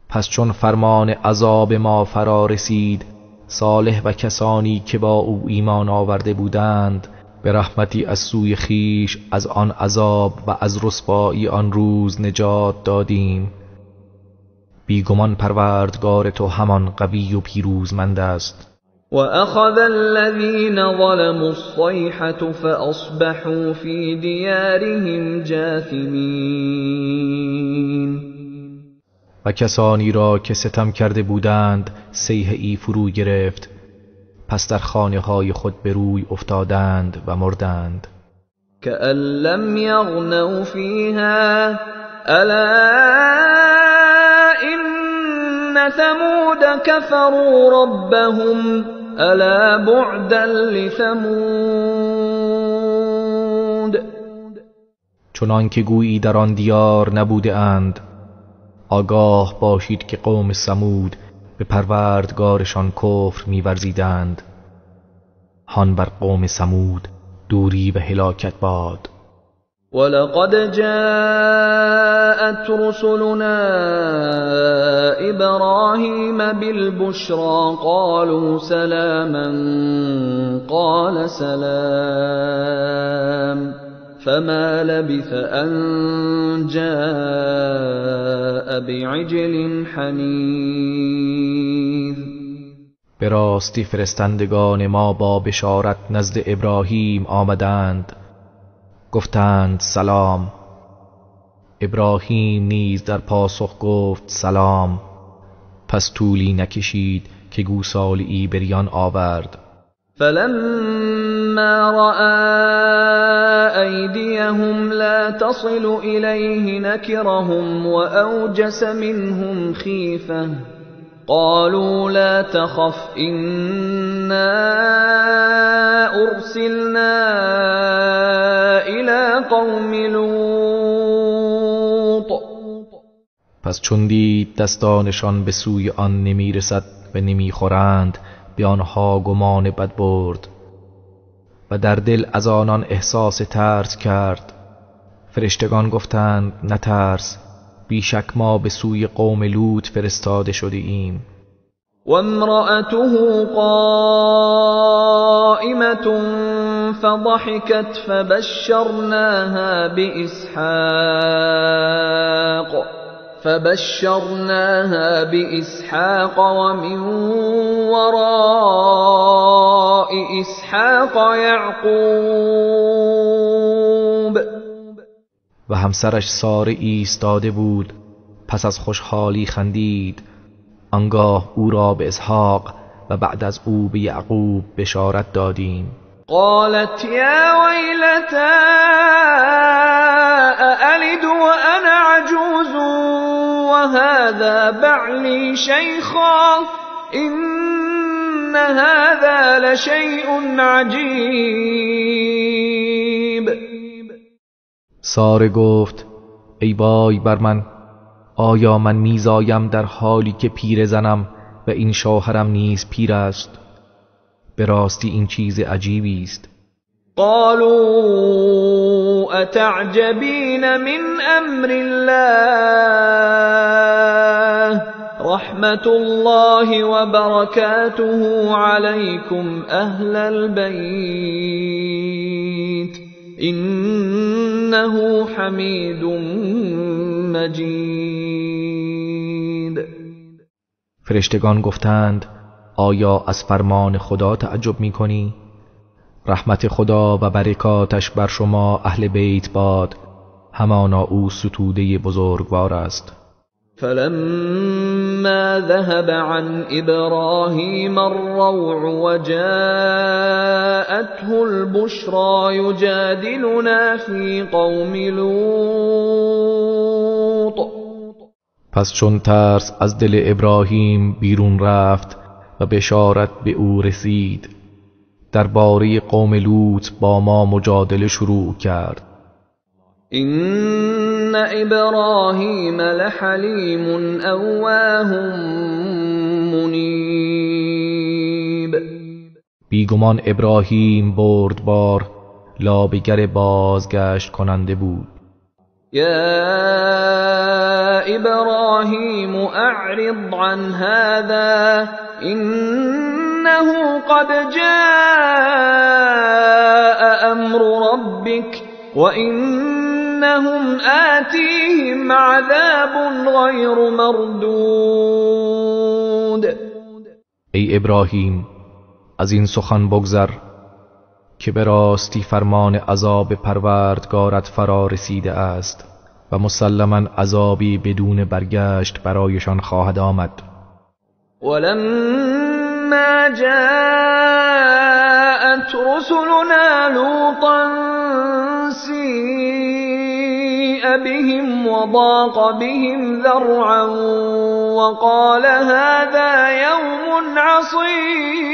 پس چون فرمان عذاب ما فرا رسید، صالح و کسانی که با او ایمان آورده بودند به رحمتی از سوی خیش از آن عذاب و از رسوایی آن روز نجات دادیم. بیگمان پروردگار تو همان قوی و پیروزمند است. وَأَخَذَ الَّذِينَ ظَلَمُوا الصَّيْحَةُ فَأَصْبَحُوا فِي دِيَارِهِمْ جَاثِمِينَ. و کسانی را که ستم کرده بودند صیحه ای فرو گرفت، پس در خانه های خود به روی افتادند و مردند. كأن لم یغنوا فیها ألا إن ثمود كفروا ربهم ألا بعدا لثمود. چنان که گویی در آن دیار نبوده اند. آگاه باشید که قوم ثمود به پروردگارشان کفر می‌ورزیدند. هان بر قوم ثمود دوری و هلاکت باد. ولقد جاءت رسلنا إبراهيم بالبشرى قالوا سلاما قال سلام فما لبث أن جاء بعجل حنیذ. به راستی فرستندگان ما با بشارت نزد ابراهیم آمدند، گفتند سلام. ابراهیم نیز در پاسخ گفت سلام. پس طولی نکشید که گوساله‌ای بریان آورد. فلما رأى أيديهم لا تصل إليه نكرهم وأوجس منهم خيفة قالوا لا تخف إنا أرسلنا إلى قوم لوط. پس چون دید دستانشان به سوی آن نمیرسد و نمیخورند، به آنها گمان بد برد و در دل از آنان احساس ترس کرد. فرشتگان گفتند نترس، بیشک ما به سوی قوم لوط فرستاده شده ایم. وامرأته قائمة فضحكت فبشرناها بإسحاق ومن وراء إسحاق يعقوب. و همسرش ساره ایستاده بود، پس از خوشحالی خندید. آنگاه او را به اسحاق و بعد از او به یعقوب بشارت دادیم. قالت یا ویلتی أألد وأنا عجوز وهذا بعلی شیخا إن هذا لشیء عجیب. ساره گفت ای وای بر من، آیا من میزایم در حالی که پیر زنم و این شوهرم نیز پیر است؟ به راستی این چیز عجیبی است. قالوا اتعجبین من امر الله رحمت الله وبرکاته علیکم اهل البیت انه حمید مجید. فرشتگان گفتند آیا از فرمان خدا تعجب می‌کنی؟ رحمت خدا و برکاتش بر شما اهل بیت باد، همانا او ستوده بزرگوار است. فلما ذهب عن ابراهیم الروع وجاءته البشرى یجادلنا فی قوم لوط. پس چون ترس از دل ابراهیم بیرون رفت و بشارت به او رسید، درباره قوم لوط با ما مجادله شروع کرد. إن إبراهیم لحلیم أواه منیب. بیگمان ابراهیم بردبار، لابگر بازگشت کننده بود. یا إبراهیم أعرض عن هذا إنه قد جاء أمر ربك وإنهم آتيهم عذاب غير مردود. ای ابراهیم از این سخن بگذر که به راستی فرمان عذاب پروردگارت فرا رسیده است و مسلما عذابی بدون برگشت برایشان خواهد آمد. ولما جاءت رسلنا لوطا سیء بهم وضاق بهم ذرعا وقال هذا یوم عصیب.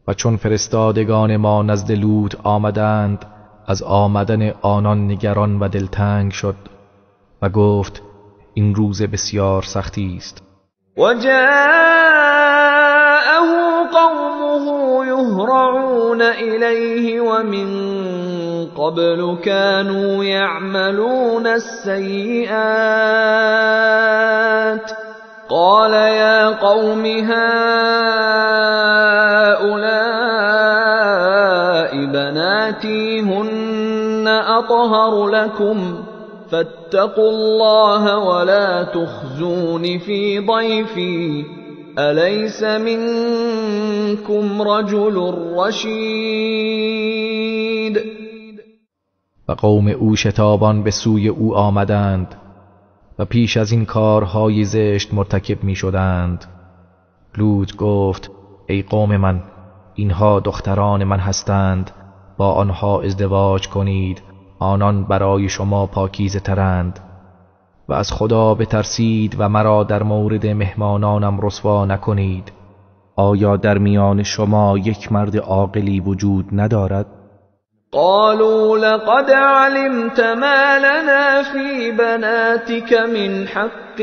و چون فرستادگان ما نزد لوط آمدند، از آمدن آنان نگران و دلتنگ شد و گفت این روز بسیار سختی است. وجاءه قومه يهرعون إليه ومن قبل كانوا يعملون السيئات قال يا قوم هؤلاء بناتي هن أطهر لكم فاتقوا الله ولا تخزون في ضيفي أليس منكم رجل رشید. و قوم او شتابان به سوی او آمدند و پیش از این کارهای زشت مرتکب می شدند. لوط گفت ای قوم من، اینها دختران من هستند، با آنها ازدواج کنید، آنان برای شما پاکیزه ترند و از خدا بترسید و مرا در مورد مهمانانم رسوا نکنید. آیا در میان شما یک مرد عاقلی وجود ندارد؟ قالوا لقد علمت ما لنا في بناتك من حق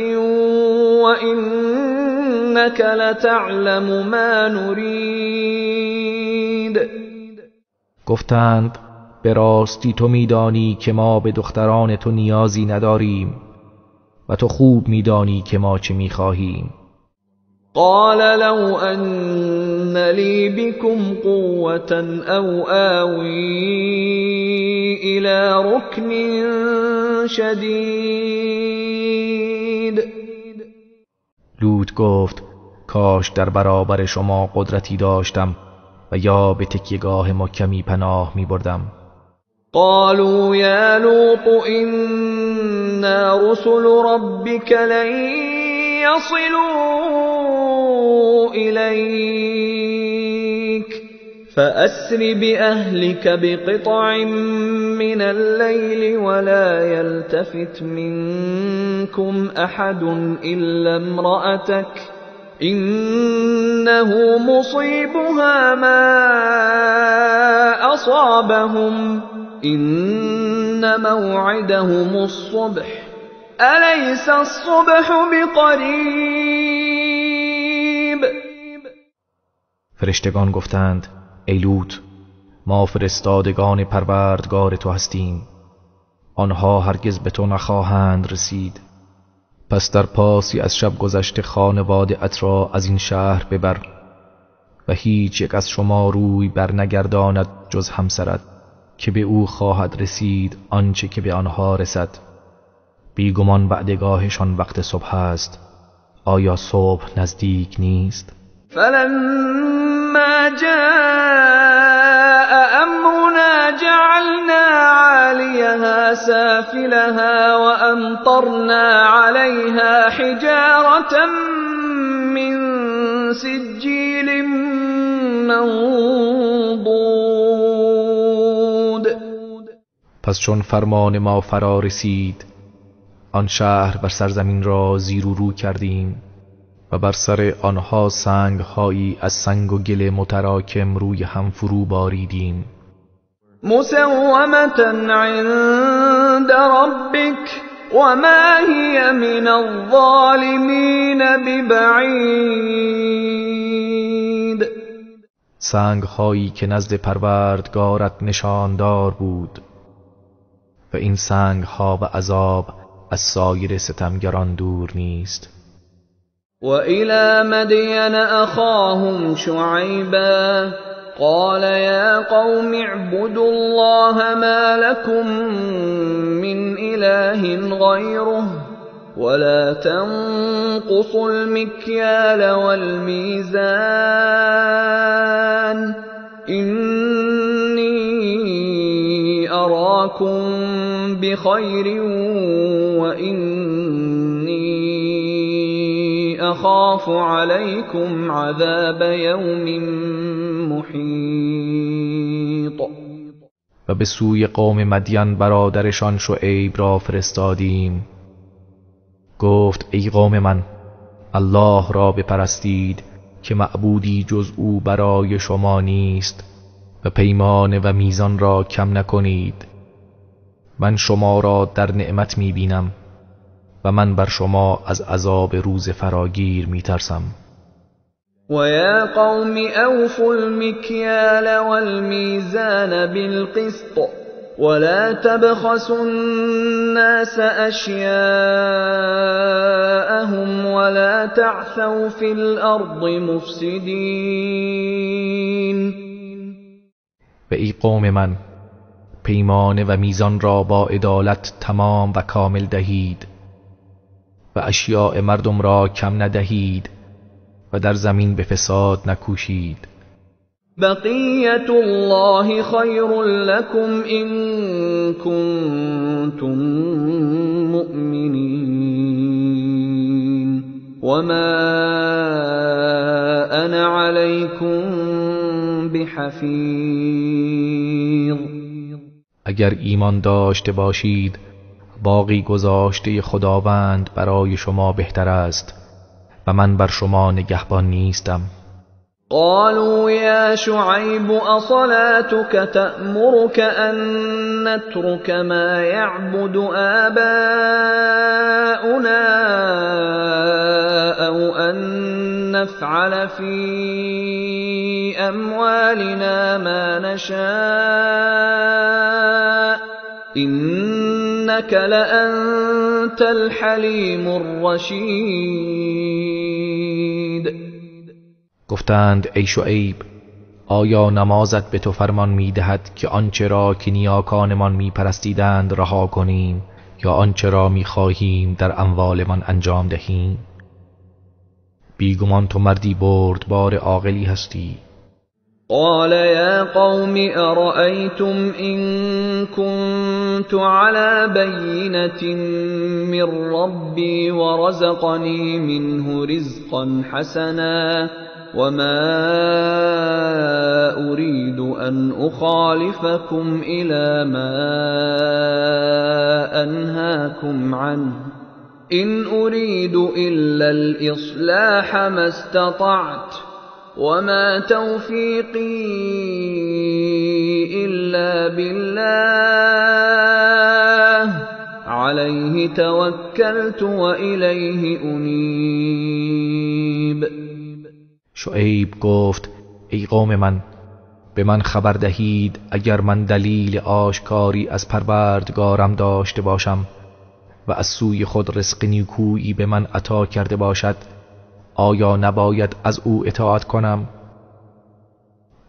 وإنك لتعلم ما نريد. گفتند به راستی تو میدانی که ما به دختران تو نیازی نداریم و تو خوب میدانی که ما چه میخواهیم. قال لو أن لي بكم قوة أو آوي إلى ركن شدید. لوط گفت کاش در برابر شما قدرتی داشتم و یا به تکیهگاه محکمی پناه می بردم. قالوا يا لوط إنا رسل ربك لن يصلوا إليك فأسر بأهلك بقطع من الليل ولا يلتفت منكم أحد إلا امرأتك إنه مصيبها ما أصابهم إن موعدهم الصبح أليس الصبح بقریب. فرشتگان گفتند ای لوط، ما فرستادگان پروردگار تو هستیم، آنها هرگز به تو نخواهند رسید. پس در پاسی از شب گذشته خانواده ات را از این شهر ببر و هیچ یک از شما روی بر نگرداند جز همسرت که به او خواهد رسید آنچه که به آنها رسد. بیگمان وعدگاهشان وقت صبح است، آیا صبح نزدیک نیست؟ فلما جاء امرنا جعلنا عاليها سافلها وامطرنا عليها حجارة من سجيل منضود. پس چون فرمان ما فرا رسید آن شهر بر سرزمین را زیر و رو کردیم و بر سر آنها سنگهایی از سنگ و گل متراکم روی هم فرو باریدیم. مسومة عند ربك وما هي من الظالمین ببعید. سنگهایی که نزد پروردگارت نشاندار بود و این سنگها و عذاب از سایر ستمگران دور نیست. وإلى مدين أخاهم شعيبا قال يا قوم اعبدوا الله ما لكم من إله غيره ولا تنقصوا المكيال والميزان إني أراكم بخير وإني أخاف عليكم عذاب يوم محيط. و به سوی قوم مدین برادرشان شعیب را فرستادیم. گفت ای قوم من، الله را بپرستید که معبودی جز او برای شما نیست و پیمان و میزان را کم نکنید. من شما را در نعمت می بینم و من بر شما از عذاب روز فراگیر می ترسم. و یا قوم اوفوا المکیال والمیزان بالقسط ولا تبخسوا الناس اشیاءهم ولا تعثوا فی الارض مفسدین. و ای قوم من، پیمان و میزان را با عدالت تمام و کامل دهید و اشیاء مردم را کم ندهید و در زمین به فساد نکوشید. بقیت الله خیر لكم ان کنتم مؤمنین وما انا علیکم بحفیظ. اگر ایمان داشته باشید باقی گذاشته خداوند برای شما بهتر است و من بر شما نگهبان نیستم. قالوا یا شعیب اصلاتك تأمرك ان نترك ما يعبد آباؤنا او ان نفعل في اموالنا ما نشاء انك لانت الحلیم الرشید. گفتند ای شعیب، آیا نمازت به تو فرمان می‌دهد که آنچه را که نیاکانمان می‌پرستیدند رها کنیم یا آنچه را می‌خواهیم در اموالمان انجام دهیم؟ بیگمان تو مردی بردبار عاقلی هستی. قال یا قوم ارأیتم ان كنت على بینة من ربی ورزقنی منه رزقا حسنا وما أريد أن أخالفكم إلى ما أنهاكم عنه إن أريد إلا الإصلاح ما استطعت وما توفيقي إلا بالله عليه توكلت وإليه أنيب. شعیب گفت ای قوم من، به من خبر دهید اگر من دلیل آشکاری از پروردگارم داشته باشم و از سوی خود رزق نیکویی به من عطا کرده باشد، آیا نباید از او اطاعت کنم؟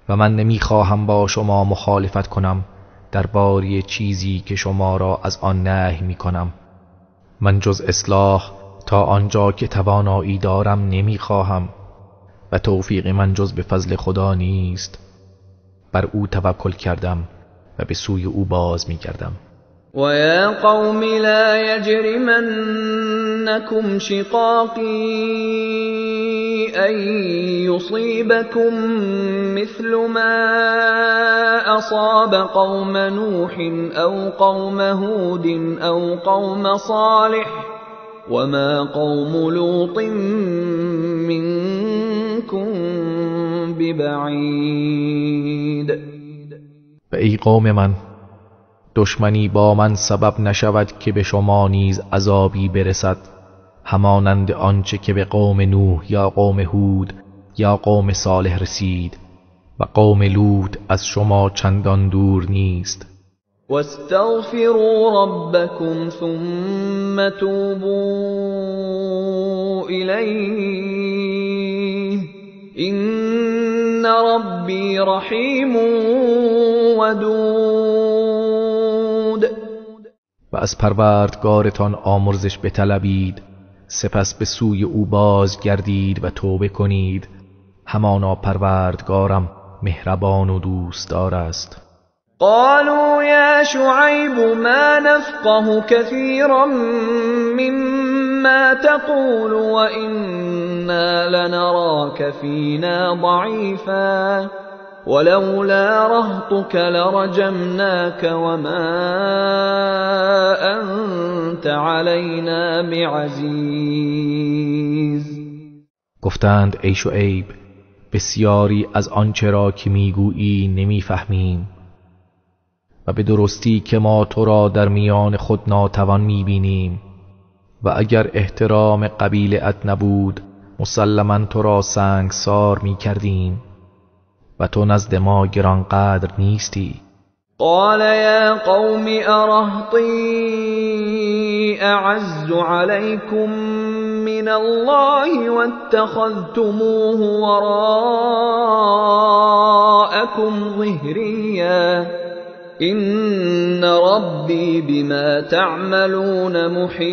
و من نمیخواهم با شما مخالفت کنم درباره چیزی که شما را از آن نهی میکنم. من جز اصلاح تا آنجا که توانایی دارم نمیخواهم و توفیق من جز به فضل خدا نیست. بر او توکل کردم و به سوی او باز میگردم. و یا قوم لا یجرمنکم شقاقی ان یصیبکم مثل ما اصاب قوم نوح او قوم هود او قوم صالح وما قوم لوط منكم ببعید. و ای قوم من، دشمنی با من سبب نشود که به شما نیز عذابی برسد، همانند آنچه که به قوم نوح یا قوم هود یا قوم صالح رسید و قوم لوط از شما چندان دور نیست. واستغفروا ربكم ثم توبوا إليه إن ربي رحیم ودود. و از پروردگارتان آمرزش بطلبید، سپس به سوی او بازگردید و توبه کنید. همانا پروردگارم مهربان و دوستدار است. قالوا يا شعيب ما نفقه كثيرا مما تقول وإنا لنراك فينا ضعيفا ولولا رهطك لرجمناك وما أنت علينا بعزيز. گفتند ای شعیب، بسیاری از آنچه را که میگویی نمیفهمیم و به درستی که ما تو را در میان خود ناتوان میبینیم و اگر احترام قبیله ات نبود مسلما تو را سنگسار میکردیم و تو نزد ما گرانقدر نیستی. قال یا قوم ارهطی اعز علیکم من الله واتخذتموه وراءکم ظهریا ان ربی بما تعملون محیط.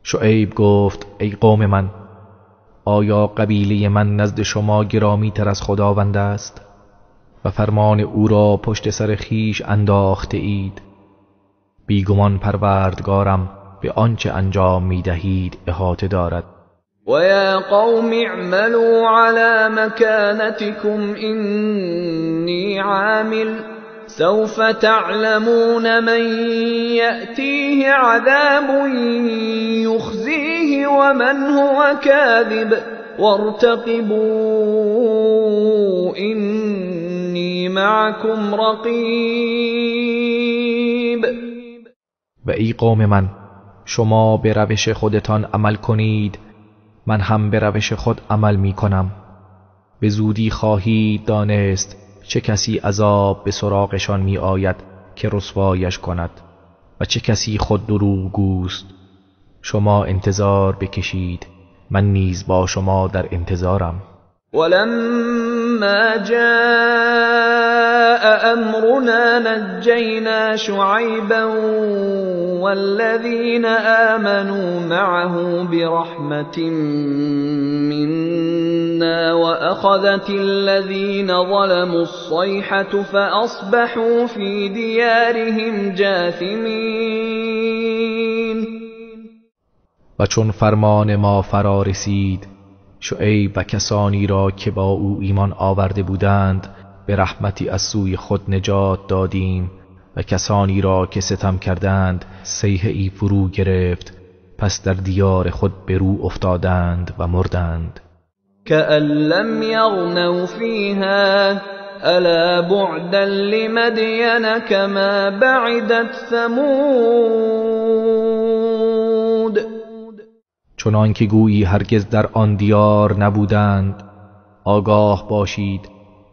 شعیب گفت ای قوم من، آیا قبیله من نزد شما گرامی تر از خداوند است و فرمان او را پشت سر خیش انداخته اید؟ بیگمان پروردگارم به آنچه انجام می دهید احاطه دارد. و یا قوم اعملوا علی مکانتکم انی عامل سوف تعلمون من یأتیه عذاب یخزیه ومن هو کاذب وارتقبوا انی معکم رقیب. و ای قوم من، شما به روش خودتان عمل کنید، من هم به روش خود عمل می کنم. به زودی خواهید دانست چه کسی عذاب به سراغشان می آید که رسوایش کند و چه کسی خود دروغگوست. شما انتظار بکشید، من نیز با شما در انتظارم. ولما جاء امرنا نجینا شعیبا والذین آمنوا معه برحمة منا وأخذت الذین ظلموا الصیحة فأصبحوا فی دیارهم جاثمین. و چون فرمان ما فرا رسید، شعیب و کسانی را که با او ایمان آورده بودند به رحمتی از سوی خود نجات دادیم و کسانی را که ستم کردند صیحه ای فرو گرفت، پس در دیار خود به رو افتادند و مردند. کأن لم یغنوا فیها الا بعدا لمدین کما بعدت ثمود. چنان که گویی هرگز در آن دیار نبودند. آگاه باشید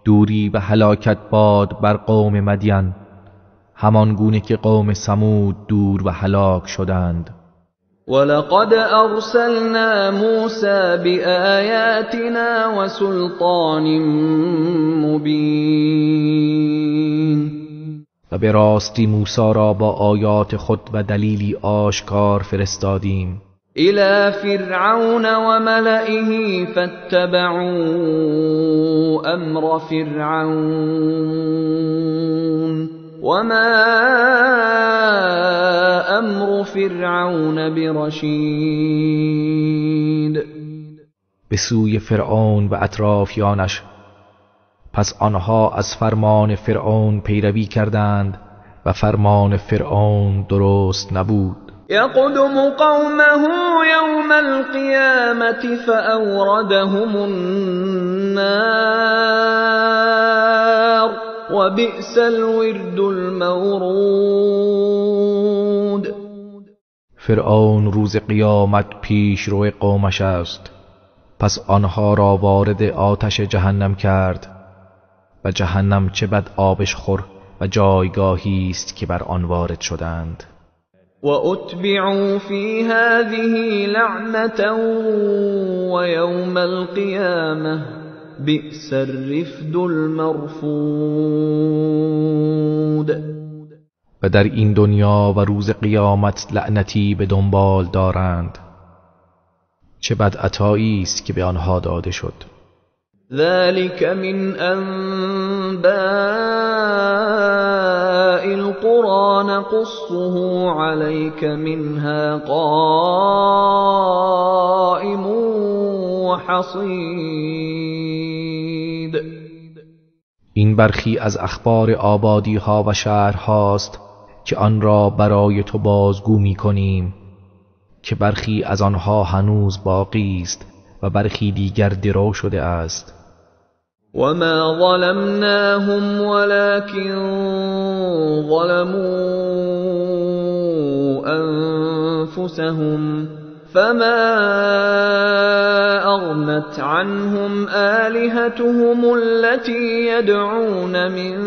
دوری و هلاکت باد بر قوم مدین، همان گونه که قوم ثمود دور و هلاک شدند. ولقد ارسلنا موسی بآیاتنا وسلطان مبین. و به راستی موسی را با آیات خود و دلیلی آشکار فرستادیم. الى فرعون وملئه فاتبعوا امر فرعون وما امر فرعون برشید. به سوی فرعون و اطرافیانش، پس آنها از فرمان فرعون پیروی کردند و فرمان فرعون درست نبود. یقدم قومه یوم القیامة فأوردهم النار وبئس الورد المورود. فرعون روز قیامت پیش روی قومش است، پس آنها را وارد آتش جهنم کرد و جهنم چه بد آبش خور و جایگاهی است که بر آن وارد شدند. وَأُتْبِعُوا فِي هَذِهِ لَعْنَةً وَيَوْمَ الْقِيَامَةِ بِئْسَ الرِّفْدُ الْمَرْفُودُ. و در این دنیا و روز قیامت لعنتی به دنبال دارند. چه بد عطایی است که به آنها داده شد. ذلك من انباء القرى نقصه عليك منها قائم وحصيد. این برخی از اخبار آبادی ها و شهرهاست که آن را برای تو بازگو می کنیم که برخی از آنها هنوز باقی است و برخی دیگر درو شده است. وما ظلمناهم ولكن ظلموا أنفسهم فما أغنت عنهم آلهتهم التي يدعون من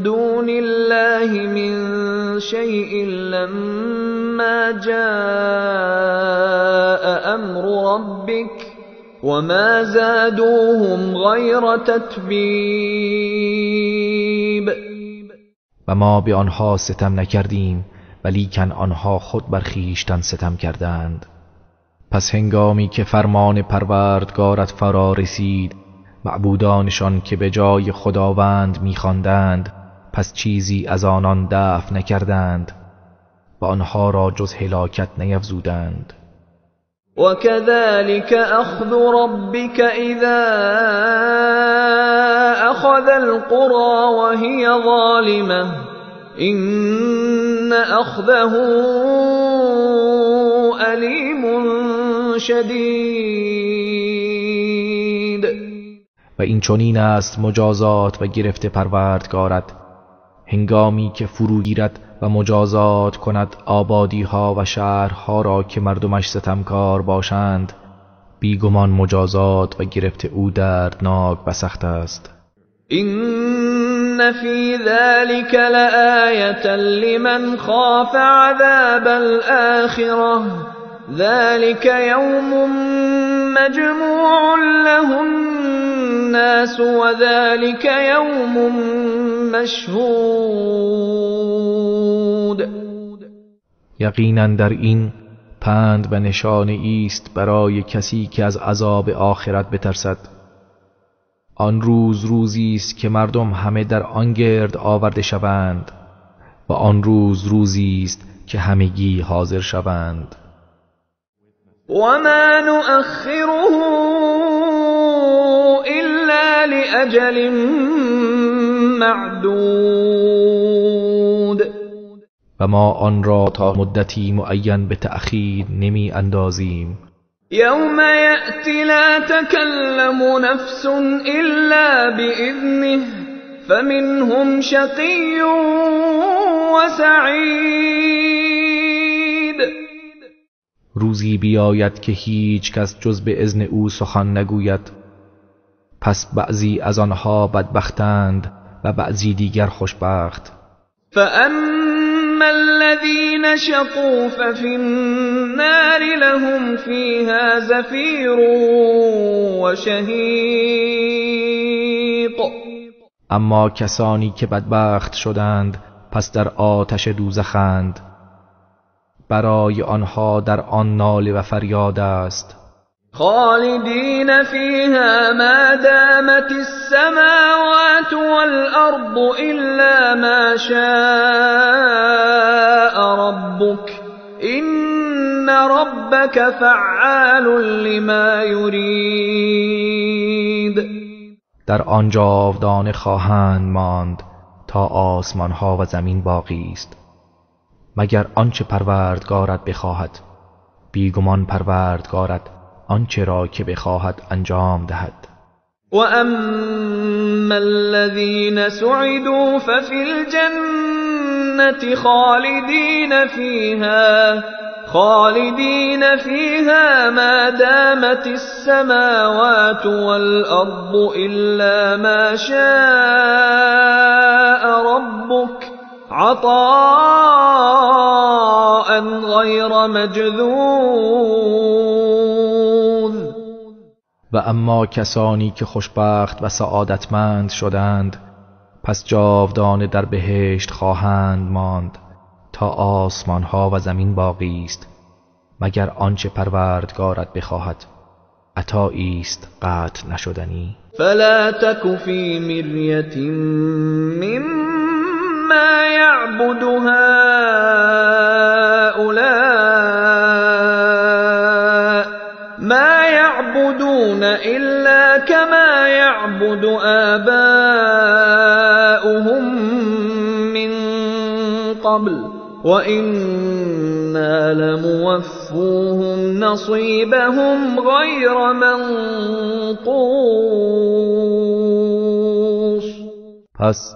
دون الله من شيء لما جاء أمر ربك وما زادوهم غير تتبیب. و ما به آنها ستم نکردیم، ولیکن آنها خود بر خویشتن ستم کردند. پس هنگامی که فرمان پروردگارت فرا رسید، معبودانشان که به جای خداوند می‌خواندند پس چیزی از آنان دفع نکردند و آنها را جز هلاکت نیفزودند. وكذلك أخذ ربك إذا أخذ القرى وهي ظالمة إن أخذه أليم شدید. و این چنین است مجازات و گرفت پروردگارت هنگامی که فرو گیرد و مجازات کند آبادی ها و شهرها را که مردمش ستمکار باشند. بیگمان مجازات و گرفت او دردناک و سخت است. إن في ذلك لآية لمن خاف عذاب الآخرة ذلك يوم مجموع له الناس وذلك يوم مشهود. یقینا در این پند و نشانه ایست برای کسی که از عذاب آخرت بترسد. آن روز روزی است که مردم همه در آن گرد آورده شوند و آن روز روزی است که همگی حاضر شوند. وما نؤخره إلا لأجل معدود. و ما آن را تا مدتی معین به تأخیر نمی اندازیم. یوم یأتی لا تکلم نفس إلا بإذنه فمنهم شقی و سعید. روزی بیاید که هیچ کس جز به اذن او سخن نگوید، پس بعضی از آنها بدبختند و بعضی دیگر خوشبخت. فأما الذين شقوا ففي النار لهم فيها زفير وشهيق. اما کسانی که بدبخت شدند پس در آتش دوزخند، برای آنها در آن ناله و فریاد است. خالدین فیها ما دامت السماوات والارض الا ما شاء ربک ان ربک فعال لما یرید. در آن جاودانه خواهند ماند تا آسمان ها و زمین باقی است، مگر آنچه پروردگارت بخواهد. بیگمان پروردگارت آنچه را که بخواهد انجام دهد. و اما الذین سعدوا ففی الجنة خالدین فیها ما دامت السماوات والارض الا ما شاء ربک عطاء غیر مجذوذ. و اما کسانی که خوشبخت و سعادتمند شدند پس جاودانه در بهشت خواهند ماند تا آسمان ها و زمین باقی است، مگر آنچه پروردگارت بخواهد. عطایی است قطع نشدنی. فلا تک فی مریة مما یعبد هؤلاء ما يعبدون إلا كما يعبد آباؤهم من قبل وإنا وإنا لموفوهم نصيبهم غير منقوص. پس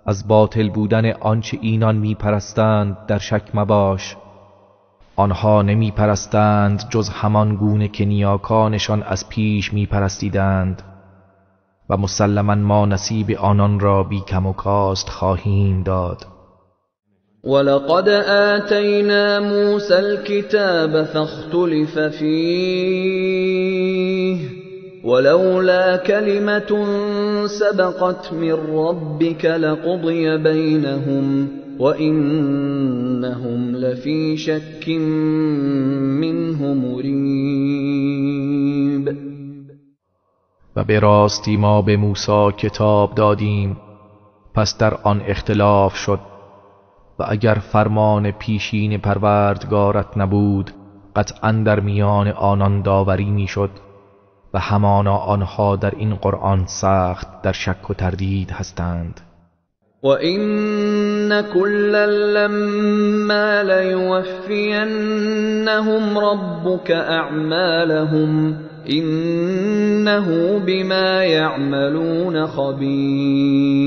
از باطل بودن آنچه اینان میپرستند در شک مباش. آنها نمیپرستند جز همان گونه که نیاکانشان از پیش میپرستیدند و مسلما ما نصیب آنان را بی کم و کاست خواهیم داد. ولقد آتینا موسى الكتاب فاختلف فیه ولولا كلمة سبقت من ربك لقضي بينهم وإنهم لفي شك منه مريب. و به راستی ما به موسی کتاب دادیم، پس در آن اختلاف شد و اگر فرمان پیشین پروردگارت نبود قطعا در میان آنان داوری میشد و همانا آنها در این قرآن سخت در شک و تردید هستند. وَإِنَّ كُلًّا لَّمَّا لَيُوَفِّيَنَّهُمْ رَبُّكَ أَعْمَالَهُمْ إِنَّهُ بِمَا يَعْمَلُونَ خَبِيرٌ.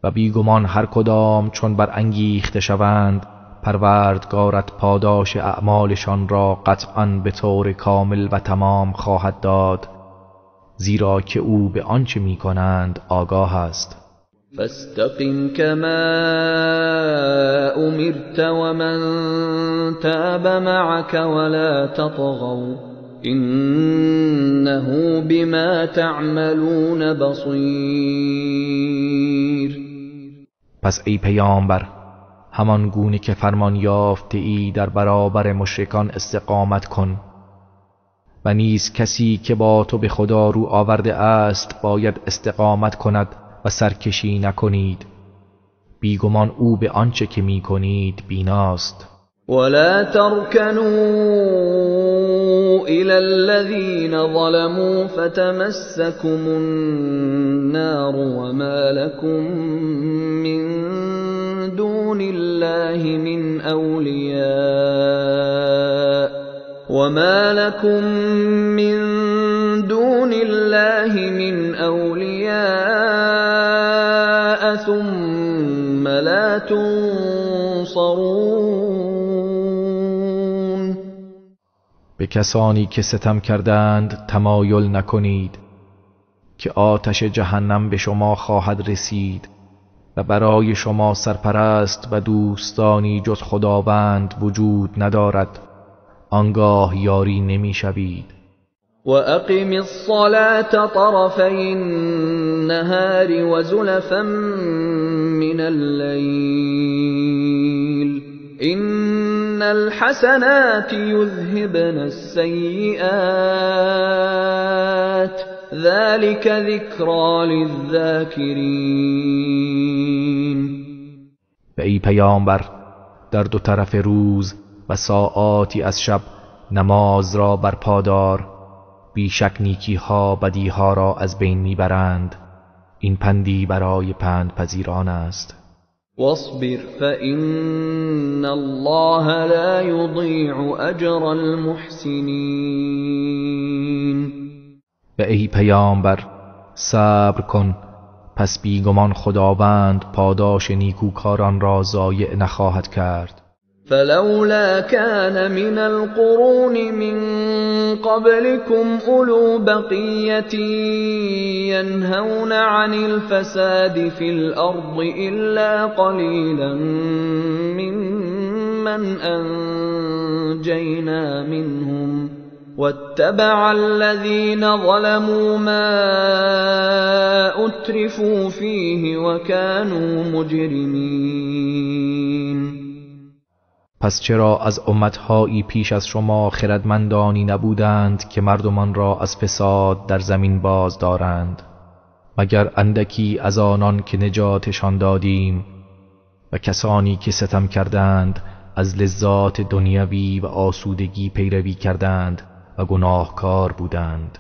و بیگمان هر کدام چون برانگیخته شوند پروردگارت پاداش اعمالشان را قطعاً به طور کامل و تمام خواهد داد، زیرا که او به آنچه می‌کنند آگاه است. فاستقم كما امرت ومن تاب معك ولا تطغوا انه بما تعملون بصیر. پس ای پیامبر همان گونه که فرمان یافته ای در برابر مشرکان استقامت کن و نیز کسی که با تو به خدا رو آورده است باید استقامت کند و سرکشی نکنید، بیگمان او به آنچه که می کنید بیناست. ولا ترکنوا الى الذين ظلموا فتمسكم النار وما لكم من دون الله من اولیاء وما لكم من دون الله من أولياء ثم لا تنصرون. به کسانی که ستم کردند تمایل نکنید که آتش جهنم به شما خواهد رسید و برای شما سرپرست و دوستانی جز خداوند وجود ندارد، آنگاه یاری نمی شوید. وأقم الصلاة طرفي النهار وزلفا من الليل إن الحسنات يذهبن السيئات ذلك ذكرى للذاكرين. و ای پیامبر در دو طرف روز و ساعاتی از شب نماز را برپا دار، بیشک نیکیها بدیها را از بین میبرند، این پندی برای پند پذیران است. واصبر فإن الله لا یضیع اجر المحسنین. و ای پیامبر صبر کن، پس بیگمان خداوند پاداش نیکوکاران را ضایع نخواهد کرد. فلولا كان من القرون من قبلكم أولو بقية ينهون عن الفساد في الأرض إلا قليلا ممن أنجينا منهم واتبع الذين ظلموا ما أترفوا فيه وكانوا مجرمين. پس چرا از امتهایی پیش از شما خردمندانی نبودند که مردمان را از فساد در زمین باز دارند، مگر اندکی از آنان که نجاتشان دادیم و کسانی که ستم کردند از لذات دنیوی و آسودگی پیروی کردند و گناهکار بودند.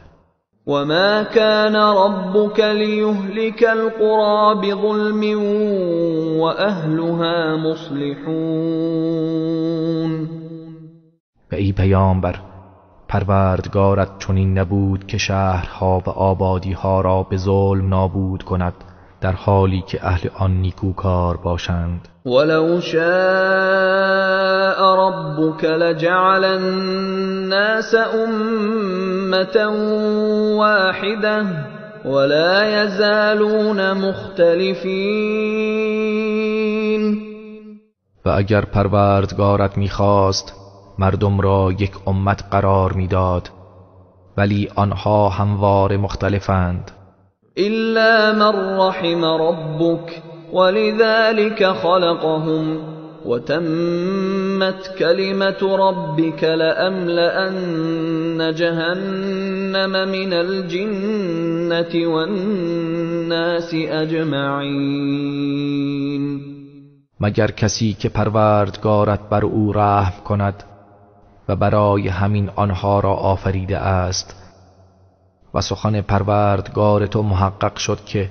وما كان ربك ليهلك القرى بظلم وأهلها مصلحون. و ای پیامبر، پروردگارت چنین نبود که شهرها و آبادیها را به ظلم نابود کند در حالی که اهل آن نیکوکار باشند. ولو شاء ربك لجعل الناس أمة واحدة ولا يزالون مختلفین. و اگر پروردگارت می‌خواست مردم را یک امت قرار می‌داد، ولی آنها همواره مختلفند. إلا من رحم ربك ولذلك خلقهم وتمت كلمة ربك لأملأن جهنم من الجنة والناس أجمعین. مگر کسی که پروردگارت بر او رحم کند و برای همین آنها را آفریده است. و سخن پروردگار تو محقق شد که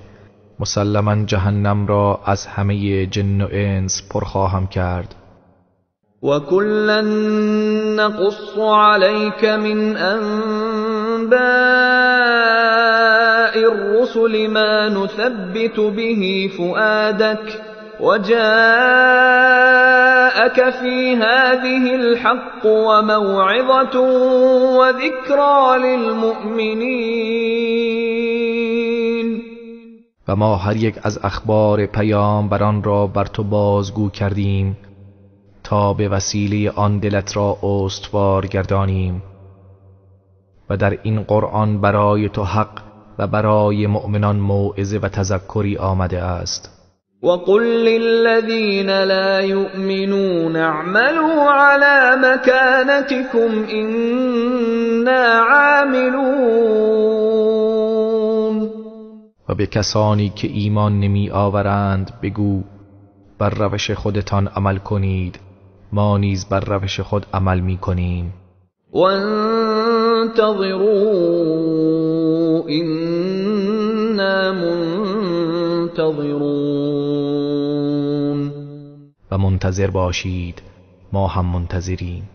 مسلما جهنم را از همه جن و انس پر خواهم کرد. و کلا نقص علیک من انباء الرسل ما نثبت به فؤادک وجاءك في هذه الحق وموعظة وذكرى للمؤمنين. و ما هر یک از اخبار پیامبران را بر تو بازگو کردیم تا به وسیله آن دلت را استوار گردانیم و در این قرآن برای تو حق و برای مؤمنان موعظه و تذکری آمده است. وقل للذین لا یؤمنون اعملوا على مکانتکم انا عاملون. و به کسانی که ایمان نمی آورند بگو بر روش خودتان عمل کنید، ما نیز بر روش خود عمل می کنیم. وانتظروا انا منتظرون. و منتظر باشید، ما هم منتظریم.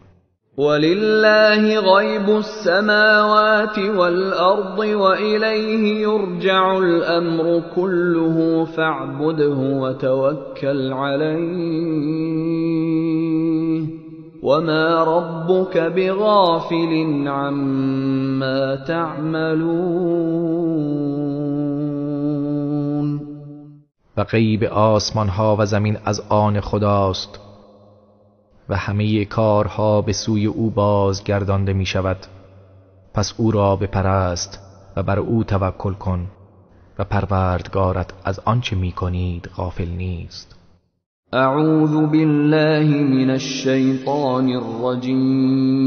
ولله غیب السماوات والارض وإلیه یرجع الامر كله فاعبده وتوکل علیه وما ربك بغافل عما تعملون. و غیب آسمان ها و زمین از آن خداست و همه کارها به سوی او بازگردانده می شود، پس او را بپرست و بر او توکل کن و پروردگارت از آنچه می کنید غافل نیست. اعوذ بالله من الشیطان الرجیم.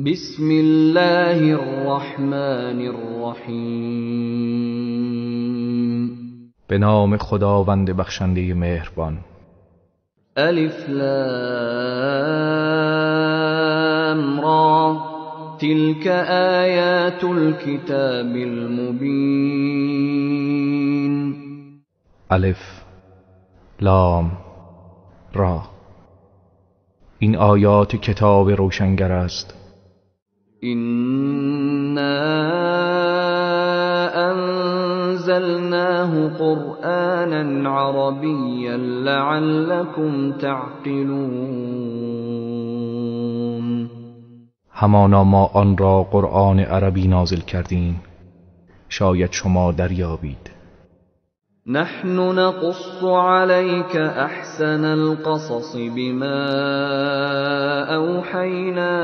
بسم الله الرحمن الرحیم. به نام خداوند بخشنده مهربان. الف لام را تلك آیات الكتاب المبین. الف لام را، این آیات کتاب روشنگر است. إنا أنزلناه قرآنا عربيا لعلكم تعقلون. همانا ما آن را قرآن عربی نازل کردیم، شاید شما دریابید. نحن نقص عليك أحسن القصص بما أوحينا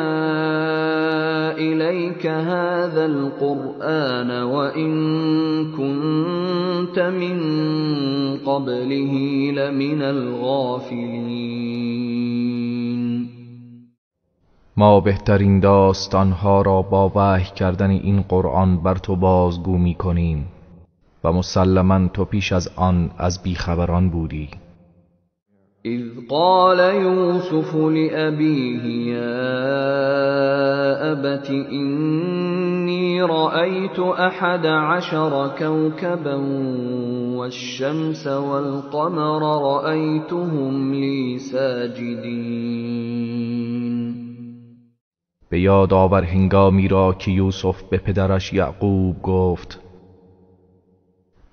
إليك هذا القرآن وإن كنت من قبله لمن الغافلين. ما بهترین داستانها را با وحی کردن این قرآن بر تو بازگو می کنیم و مسلماً تو پیش از آن از بیخبران بودی. اذ قال يوسف لأبيه يا أبت إني رأيت 11 كوكبا والشمس والقمر رأيتهم لي ساجدين. به یاد آور هنگامی را که یوسف به پدرش یعقوب گفت: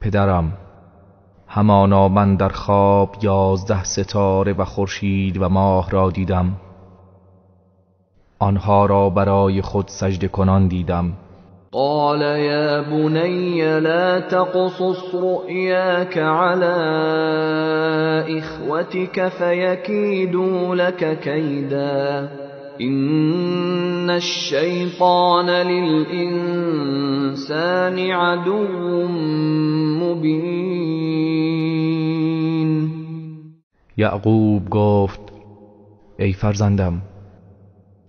پدرم، همانا من در خواب 11 ستاره و خورشید و ماه را دیدم، آنها را برای خود سجده کنان دیدم. قال یا بنی لا تقصص رؤیاک علی اخوتک فیکیدوا لک کیدا إن الشیطان للإنسان عدو مبین. یعقوب گفت: ای فرزندم،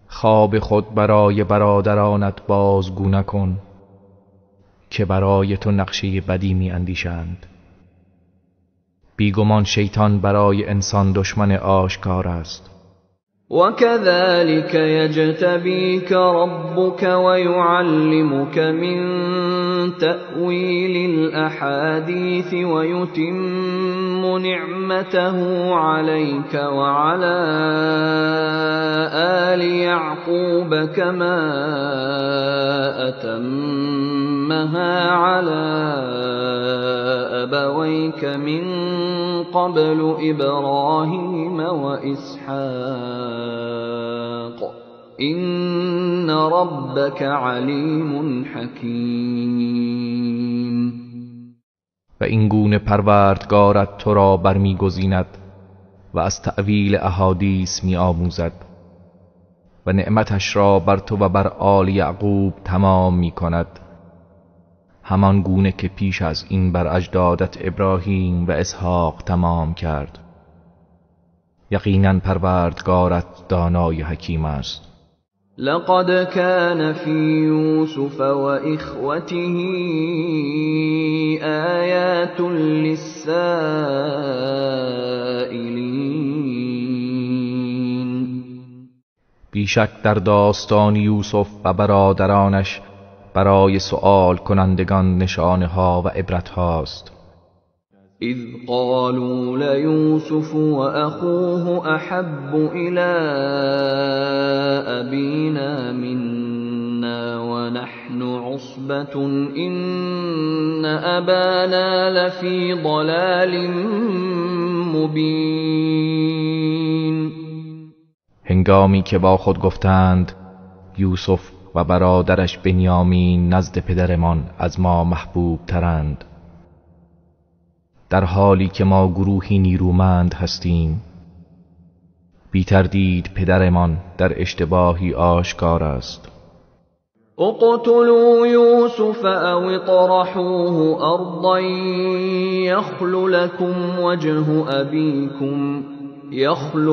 خواب خود برای برادرانت بازگو نکن که برای تو نقشه بدی می اندیشند. بیگمان شیطان برای انسان دشمن آشکار است. وكذلك يجتبيك ربك ويعلمك من تأويل الأحاديث ويتم نعمته عليك وعلى آل يعقوب كما أتمها على أبويك من قبل إبراهيم وإسحاق إن ربك علیم حکیم. و این گونه پروردگارت تو را برمیگزیند و از تأویل احادیث میآموزد و نعمتش را بر تو و بر آل یعقوب تمام میکند، همان گونه که پیش از این بر اجدادت ابراهیم و اسحاق تمام کرد. یقینا پروردگارت دانای حکیم است. لقد كان في يوسف وإخوته آیات للسائلین. بیشک در داستان یوسف و برادرانش برای سؤال کنندگان نشانه ها و عبرت هاست. اذ قالوا لیوسف واخوه احب الى ابینا منا ونحن عصبة ان ابانا لفی ضلال مبین. هنگامی که با خود گفتند یوسف و برادرش بنیامین نزد پدرمان از ما محبوب ترند، در حالی که ما گروهی نیرومند هستیم، بی تردید پدرمان در اشتباهی آشکار است. اقتلوا یوسف او اطرحوه ارضا یخل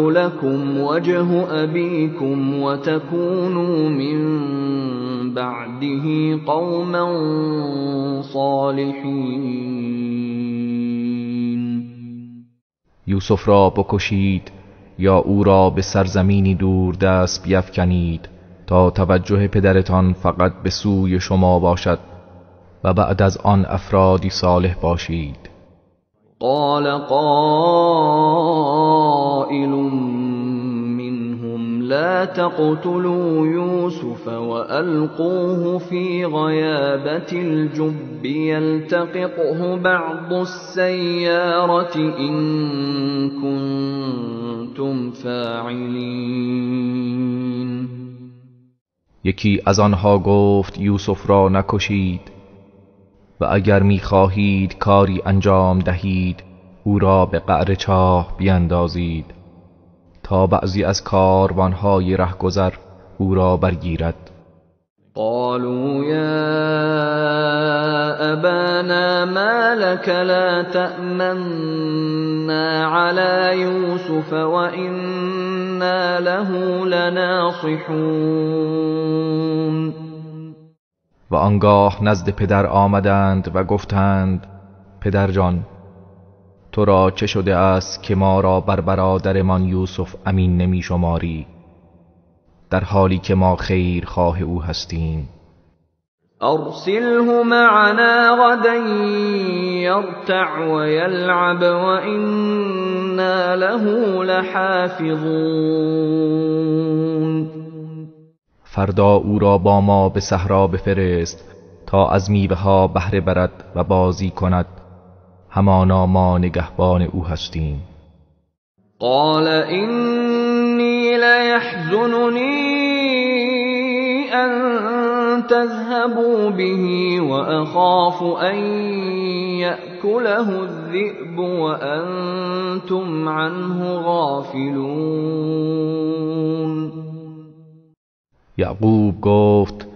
لكم وجه ابیکم وتکونوا من بعده قوما صالحین. یوسف را بکشید یا او را به سرزمینی دور دست بیفکنید تا توجه پدرتان فقط به سوی شما باشد و بعد از آن افرادی صالح باشید. قال قائل منهم لا تقتلوا يوسف وألقوه في غيابة الجب يلتقطه بعض السيارة إن كنتم فاعلين. یکی از آنها گفت یوسف را نکشید و اگر می‌خواهید کاری انجام دهید او را به قعر چاه بیندازید تا بعضی از کاروان‌های رهگذر او را برگیرد. قالوا یا ابانا ما لك لا تأمنا على یوسف وإنا له لناصحون. و آنگاه نزد پدر آمدند و گفتند پدر جان، تو را چه شده است که ما را بر برادرمان یوسف امین نمی شماری، در حالی که ما خیر خواه او هستیم؟ ارسله معنا غدا يرتع ويلعب وإنا له لحافظون. فردا او را با ما به صحرا بفرست تا از میوه ها بهره برد و بازی کند، همانا ما نگهبان او هستیم. قال إني ليحزنني أن تذهبوا به وأخاف أن يأكله الذئب وأنتم عنه غافلون. یعقوب گفت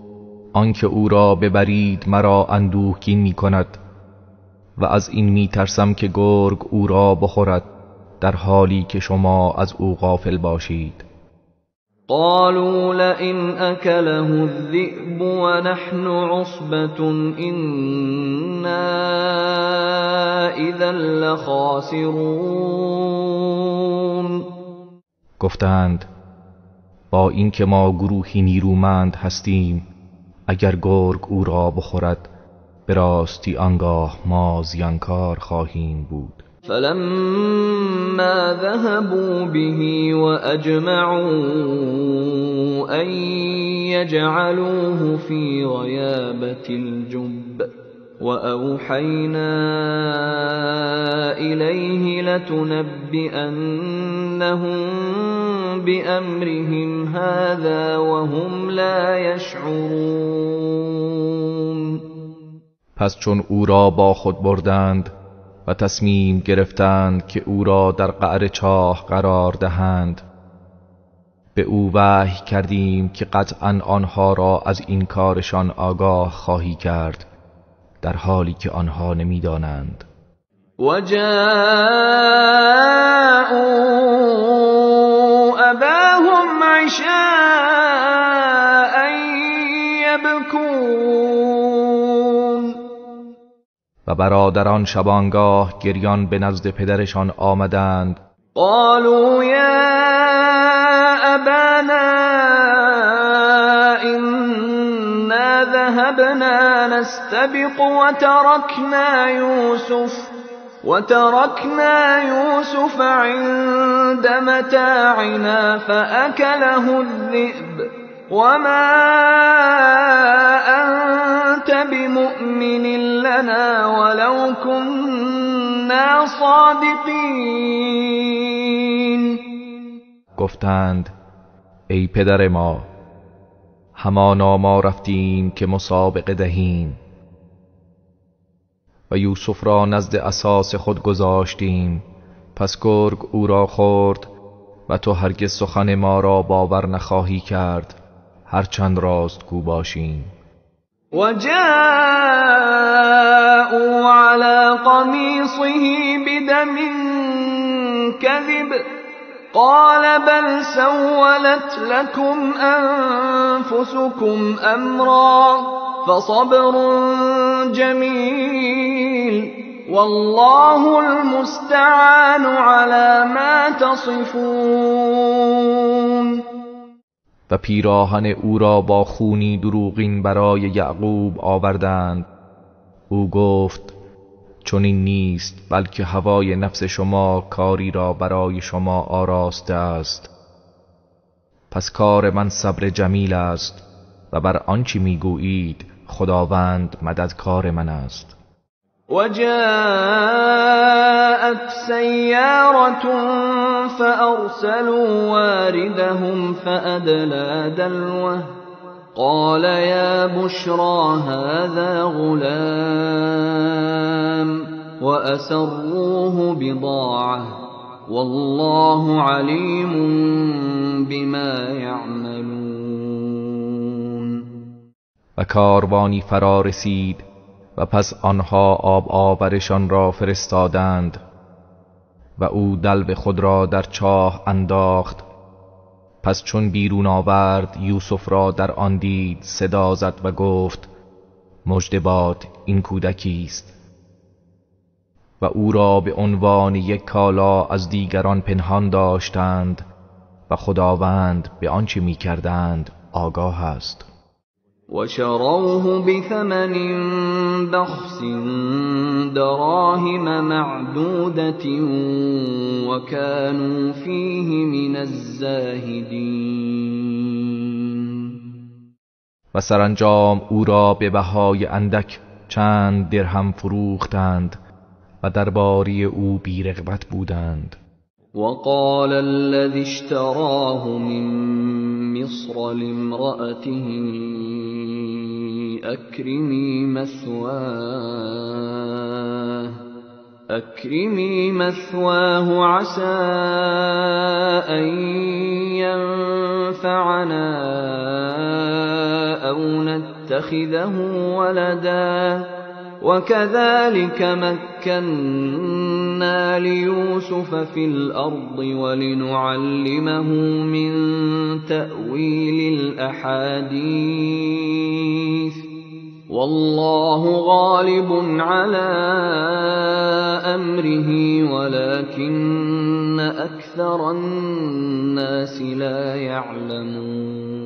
آنکه او را ببرید مرا اندوهگین می کند و از این می ترسم که گرگ او را بخورد در حالی که شما از او غافل باشید. قالوا لئن أكله الذئب ونحن عصبة إنا إذا لخاسرون. گفتند با اینکه ما گروهی نیرومند هستیم، اگر گرگ او را بخورد به راستی آنگاه ما زیانکار خواهیم بود. فلما ذهبوا به وأجمعوا أن يجعلوه في غيابة الجب وأوحينا إليه لتنبئنهم بأمرهم هذا وهم لا يشعرون. پس چون او را با خود بردند و تصمیم گرفتند که او را در قعر چاه قرار دهند، به او وحی کردیم که قطعا آنها را از این کارشان آگاه خواهی کرد، در حالی که آنها نمیدانند. وجاءوا اباهم عشاء یبکون. و برادران شبانگاه گریان به نزد پدرشان آمدند. قالوا یا ابانا انا ذهبنا نستبق وتركنا يوسف عند متاعنا فأكله الذئب وما أنت بمؤمن لنا ولو كنا صادقین. گفتند ای پدر ما، همانا ما رفتیم که مسابقه دهیم و یوسف را نزد اساس خود گذاشتیم، پس گرگ او را خورد و تو هرگز سخن ما را باور نخواهی کرد هرچند راستگو باشیم. وجاءوا على قميصه بدم كذب قال بل سولت لكم أنفسكم أمرا فصبر جميل والله المستعان على ما تصفون. و پیراهن او را با خونی دروغین برای یعقوب آوردند. او گفت چنین نیست، بلکه هوای نفس شما کاری را برای شما آراسته است. پس کار من صبر جمیل است و بر آنچه میگویید خداوند مددکار من است. وجاءت سيارة فأرسلوا واردهم فأدلى دلوه قال يا بشرى هذا غلام وأسروه بضاعة والله عليم بما يعملون. و کاروانی فرا رسید و پس آنها آب آورشان را فرستادند و او دلو خود را در چاه انداخت. پس چون بیرون آورد یوسف را در آن دید، صدا زد و گفت مژده باد، این کودکی است. و او را به عنوان یک کالا از دیگران پنهان داشتند و خداوند به آنچه می‌کردند آگاه است. وشروه بثمن بخس دراهم معدودة وكانوا فيه من الزاهدین. و سرانجام او را به بهای اندک چند درهم فروختند و درباره او بی‌رغبت بودند. وقال الذي اشتراه من مصر لامرأته أكرمي مثواه عسى أن ينفعنا أو نتخذه ولدا وكذلك مكنا ليوسف في الأرض ولنعلمه من تأويل الأحاديث والله غالب على أمره ولكن أكثر الناس لا يعلمون.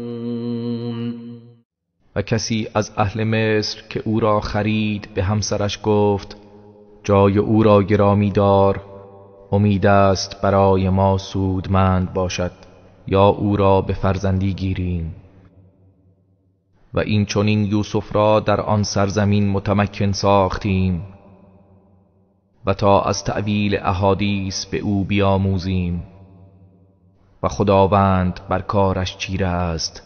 و کسی از اهل مصر که او را خرید به همسرش گفت جای او را گرامی دار، امید است برای ما سودمند باشد یا او را به فرزندی گیریم. و این چنین یوسف را در آن سرزمین متمکن ساختیم و تا از تأویل احادیث به او بیاموزیم و خداوند بر کارش چیره است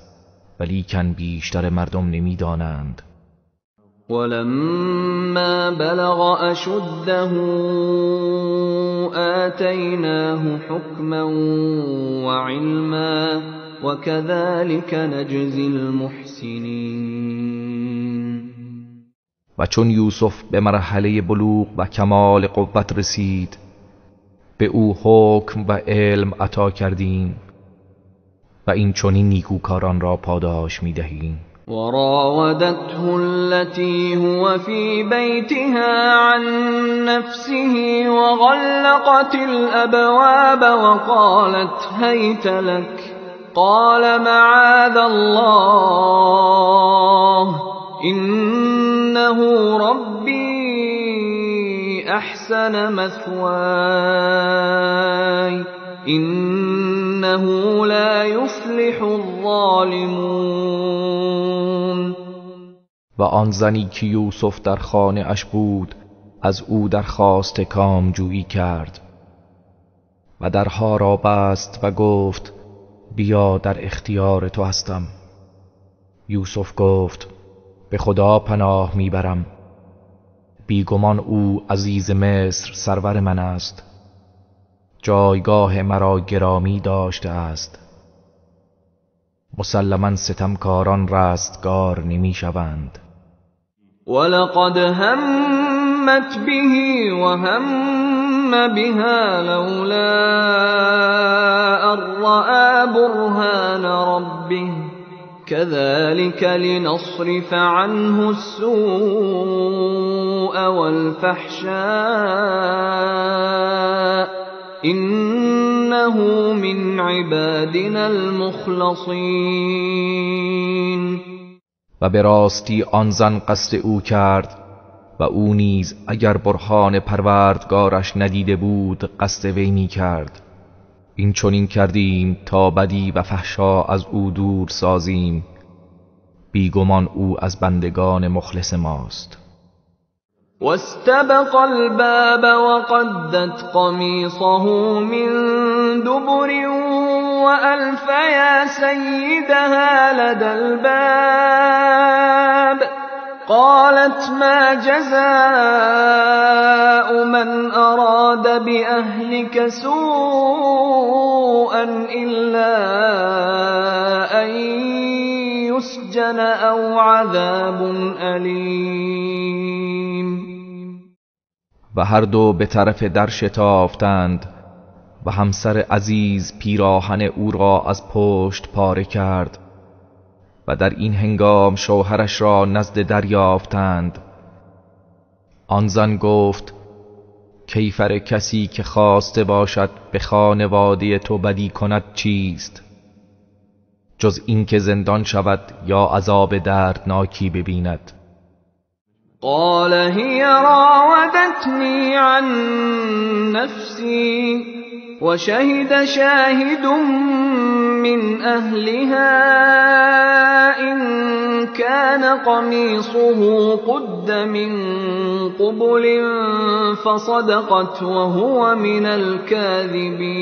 ولیکن بیشتر مردم نمیدانند. ولما بلغ أشده آتیناه حکما وعلما وكذلك نجزی المحسنین. و چون یوسف به مرحله بلوغ و کمال قوت رسید به او حکم و علم عطا کردیم و این چنین نیکوکاران را پاداش می‌دهیم. وراودته التي هو في بيتها عن نفسه وغلقت الأبواب وقالت هيت لك قال معاذ الله إنه ربي أحسن مثواي إنه لا يفلح الظالمون. و آن زنی که یوسف در خانه اش بود از او درخواست کامجویی کرد و درها را بست و گفت بیا در اختیار تو هستم. یوسف گفت به خدا پناه میبرم، بیگمان او عزیز مصر سرور من است، جایگاه مرا گرامی داشته است. مسلما ستمکاران رستگار نمیشوند. ولقد همت به وهم بها لولا أن رأى برهان ربه كذلك لنصرف عنه السوء والفحشاء إنه من عبادنا المخلصین. و به راستی آن زن قصد او کرد و او نیز اگر برهان پروردگارش ندیده بود قصد وی می کرد. این چنین کردیم تا بدی و فحشا از او دور سازیم، بیگمان او از بندگان مخلص ماست. واستبق الباب وقدت قمیصه من دبر وألف یا سیدها لدى الباب قالت ما جزاء من أراد بأهلك سوءا إلا أن يسجن أو عذاب أليم. و هر دو به طرف در شتافتند و همسر عزیز پیراهن او را از پشت پاره کرد و در این هنگام شوهرش را نزد در یافتند. آن زن گفت کیفر کسی که خواسته باشد به خانواده تو بدی کند چیست جز اینکه زندان شود یا عذاب دردناکی ببیند. قال هي راودتني عن نفسي وشهد شاهد من أهلها إن كان قميصه قد من قبل فصدقت وهو من الكاذبين.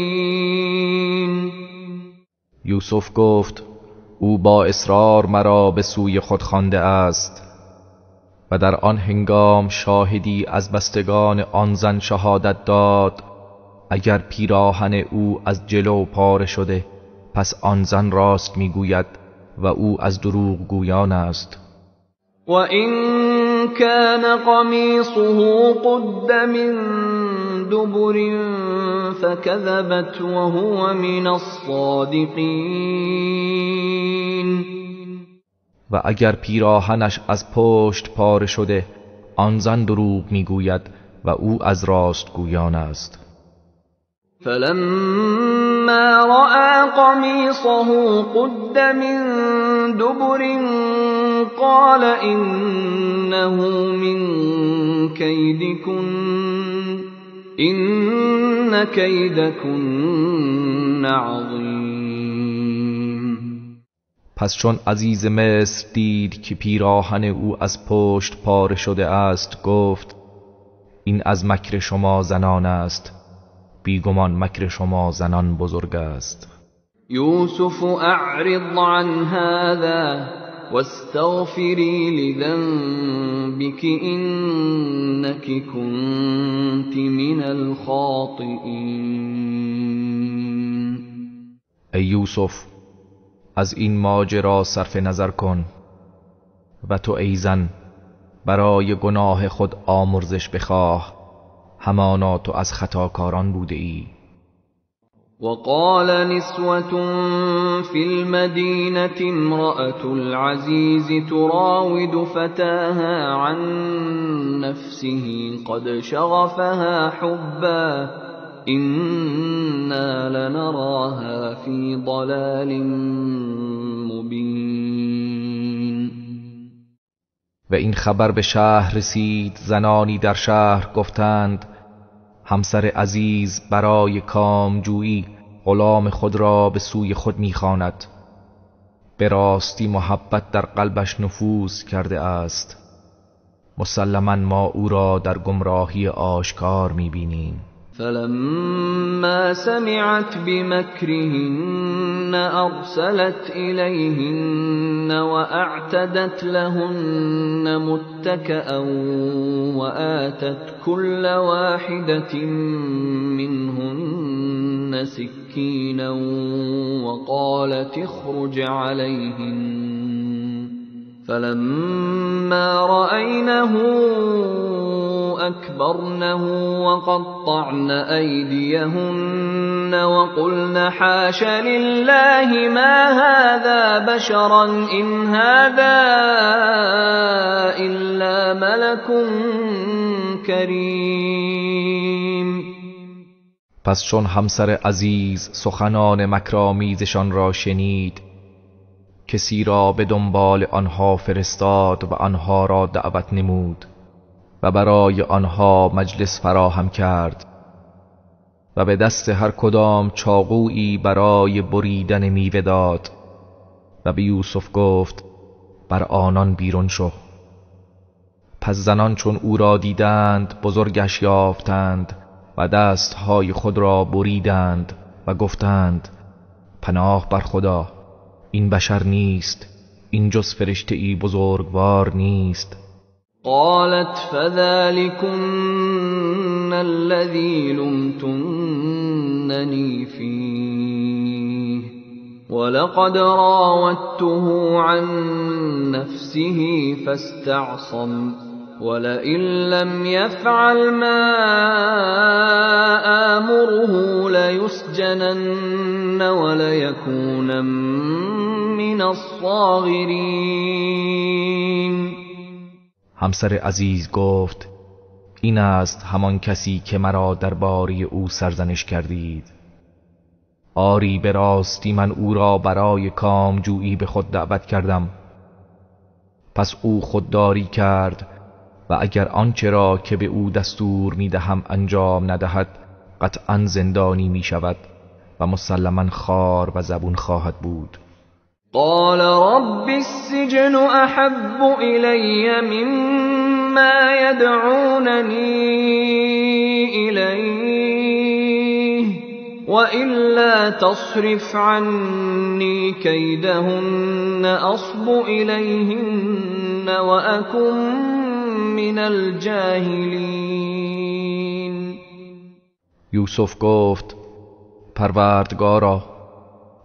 یوسف گفت او با اصرار مرا به سوی خود خوانده است. و در آن هنگام شاهدی از بستگان آن زن شهادت داد اگر پیراهن او از جلو پاره شده پس آن زن راست میگوید و او از دروغ گویان است. و این كان قمیصه قد من دبر فكذبت وهو من الصادقین. و اگر پیراهنش از پشت پاره شده آن زن دروغ میگوید و او از راست گویان است. فلما رأى قميصه قد من دبر قال إنه من كيدكن إن كيدكن عظيم. پس چون عزیز مصر دید که پیراهن او از پشت پاره شده است گفت این از مکر شما زنان است، بیگمان مکر شما زنان بزرگ است. یوسف اعرض عن هذا واستغفری لذنبك انك كنت من الخاطئین. ای یوسف از این ماجرا صرف نظر کن و تو ای زن برای گناه خود آمرزش بخواه، همانا تو از خطاکاران بوده ای. وقال نسوة في المدينة امرأة العزيز تراود فتاها عن نفسه قد شغفها حبا إنا لنراها في ضلال مبين. و این خبر به شهر رسید، زنانی در شهر گفتند همسر عزیز برای کامجویی غلام خود را به سوی خود می‌خواند، به راستی محبت در قلبش نفوذ کرده است، مسلما ما او را در گمراهی آشکار می‌بینیم. فلما سمعت بمكرهن أرسلت إليهن وأعتدت لهن متكأ وآتت كل واحدة منهن سكينا وقالت اخرج عليهن فلما رأينه أكبرنه وقطعن أيديهن وقلن حاش لله ما هذا بشرا إن هذا إلا ملك كريم. پس چون همسر عزیز سخنان مکرآمیزشان را شنید کسی را به دنبال آنها فرستاد و آنها را دعوت نمود و برای آنها مجلس فراهم کرد و به دست هر کدام چاقویی برای بریدن میوه داد و به یوسف گفت بر آنان بیرون شو. پس زنان چون او را دیدند بزرگش یافتند و دستهای خود را بریدند و گفتند پناه بر خدا، این بشر نیست، این جز فرشته‌ای بزرگوار نیست. قالت فذلكن الذي لمتنني فيه ولقد راودته عن نفسه فاستعصم ولئن لم يفعل ما آمره ليسجنن وليكون من الصاغرين. همسر عزیز گفت این است همان کسی که مرا درباره او سرزنش کردید. آری به راستی من او را برای کامجویی به خود دعوت کردم، پس او خودداری کرد و اگر آنچه را که به او دستور میدهم انجام ندهد قطعا زندانی میشود و مسلما خار و زبون خواهد بود. قال رب السجن احب الی مما يدعوننی الیه وإلا تصرف عني كيدهن أصب إليهن وأكن من الجاهلین. یوسف گفت پروردگارا،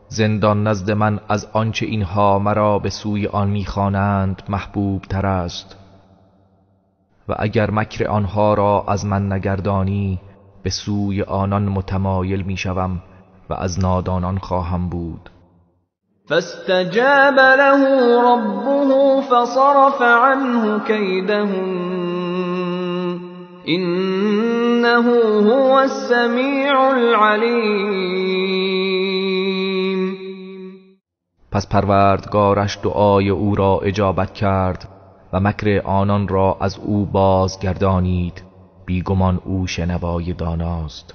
زندان نزد من از آنچه اینها مرا به سوی آن میخوانند محبوب تر است، و اگر مکر آنها را از من نگردانی به سوی آنان متمایل میشوم و از نادانان خواهم بود. فاستجاب له ربه فصرف عنه کیدهن انه هو السمیع العلیم. پس پروردگارش دعای او را اجابت کرد و مکر آنان را از او بازگردانید، بیگمان او شنوای داناست.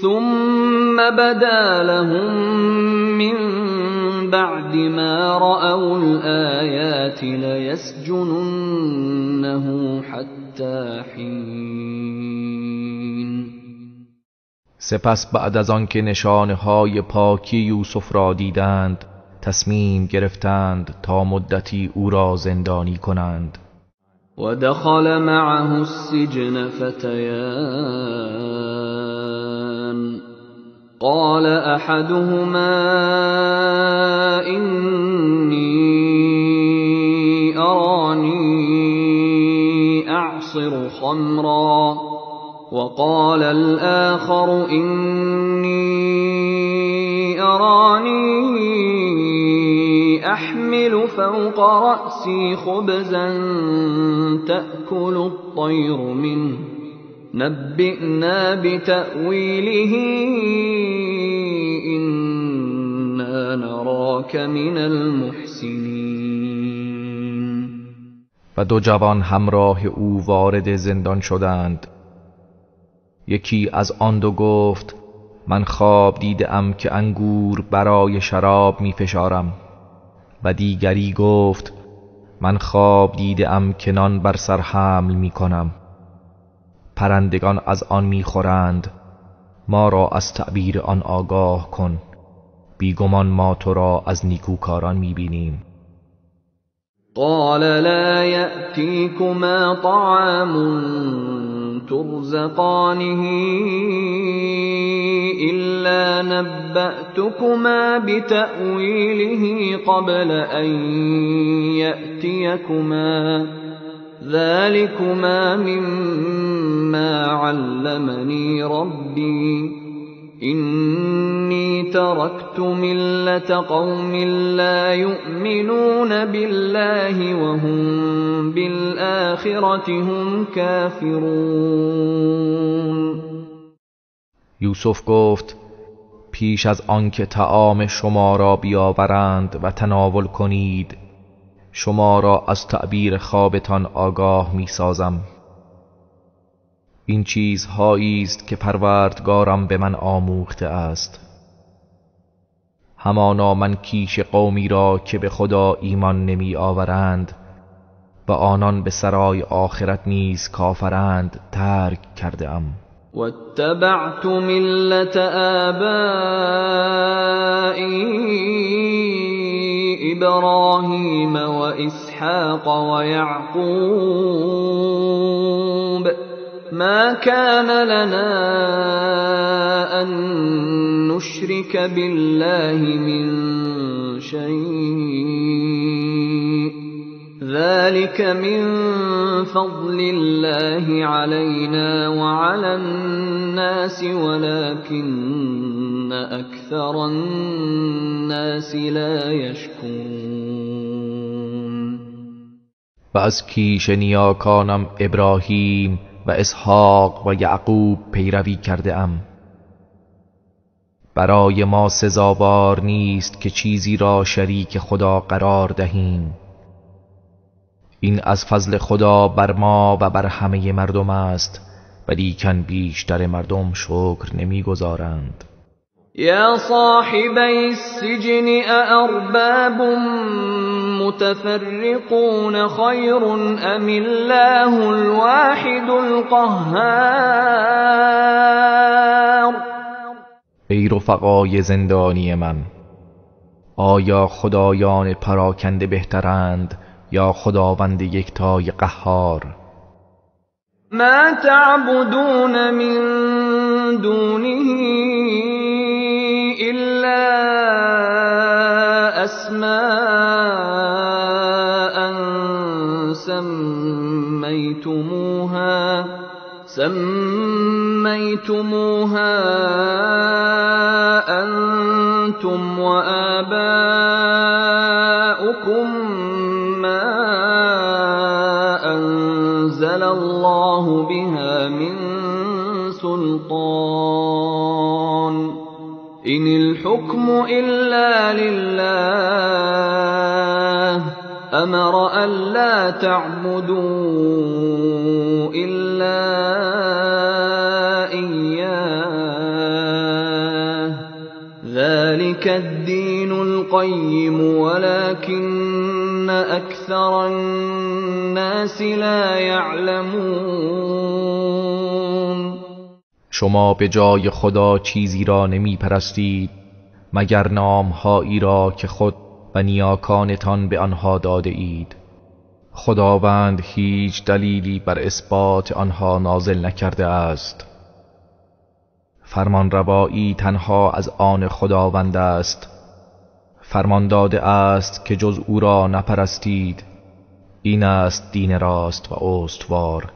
ثم بدا لهم من بعد ما رأوا الآیات لیسجننه حتی حین. سپس بعد از آن که نشانه‌های پاکی یوسف را دیدند تصمیم گرفتند تا مدتی او را زندانی کنند. ودخل معه السجن فتيان قال احدهما اني اراني اعصر خمرا وقال الاخر اني اراني احمل فوق رأسي خبزا تأكل الطير منه نبئنا بتأويله إنا نراك من المحسنين. و دو جوان همراه او وارد زندان شدند. یکی از آن دو گفت من خواب دیدم که انگور برای شراب می فشارم، و دیگری گفت من خواب دیدم که نان بر سر حمل می کنم، پرندگان از آن می خورند، ما را از تعبیر آن آگاه کن، بیگمان ما تو را از نیکوکاران می بینیم. قال لا یأتیکما طعام ترزقانه إلا نبأتكما بتأويله قبل أن يأتيكما ذلكما مما علمني ربي إني تركت ملة قوم لا يؤمنون بالله وهم بالآخرة هم كافرون. یوسف گفت پیش از آنکه طعام شما را بیاورند و تناول کنید شما را از تعبیر خوابتان آگاه می سازم. این چیزهایی است که پروردگارم به من آموخته است. همانا من کیش قومی را که به خدا ایمان نمی آورند و آنان به سرای آخرت نیز کافرند ترک کرده ام. واتبعت ملة آبائي إبراهيم وإسحاق ويعقوب ما كان لنا أن نشرك بالله من شيء ذلك من فضل الله علينا وعلى الناس ولكن أكثر الناس لا يشكرون. و از کیش نیاکانم ابراهیم و اسحاق و یعقوب پیروی کرده ام. برای ما سزاوار نیست که چیزی را شریک خدا قرار دهیم. این از فضل خدا بر ما و بر همه مردم است، ولیکن بیشتر مردم شکر نمیگذارند. یا صاحبی السجن اارباب متفرقون خیر ام الله الواحد القهار. ای رفقای زندانی من، آیا خدایان پراکنده بهترند یا خداوند یکتای قهار؟ ما تعبدون من دونه إلا أسماء سميتموها أنتم وآباؤكم ما أنزل الله بها من سلطان إن الحكم إلا لله أمر ألا تعبدوا إلا إياه ذلك الدين القيم ولكن أكثر الناس لا يعلمون. شما به جای خدا چیزی را نمی پرستید مگر نامهایی را که خود و نیاکانتان به آنها داده اید. خداوند هیچ دلیلی بر اثبات آنها نازل نکرده است. فرمانروایی تنها از آن خداوند است. فرمان داده است که جز او را نپرستید. این است دین راست و استوار،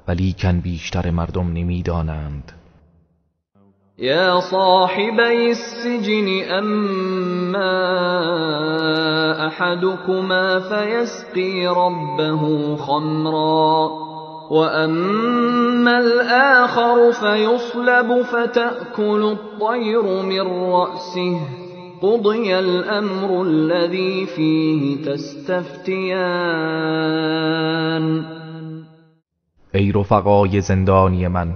ولیکن بیشتر مردم نمیدانند. یا صاحبی السجن اما احدكما فیسقی ربه خمرا واما الآخر فیصلب فتأکل الطیر من رأسه قضی الامر الذی فیه تستفتیان. ای رفقای زندانی من،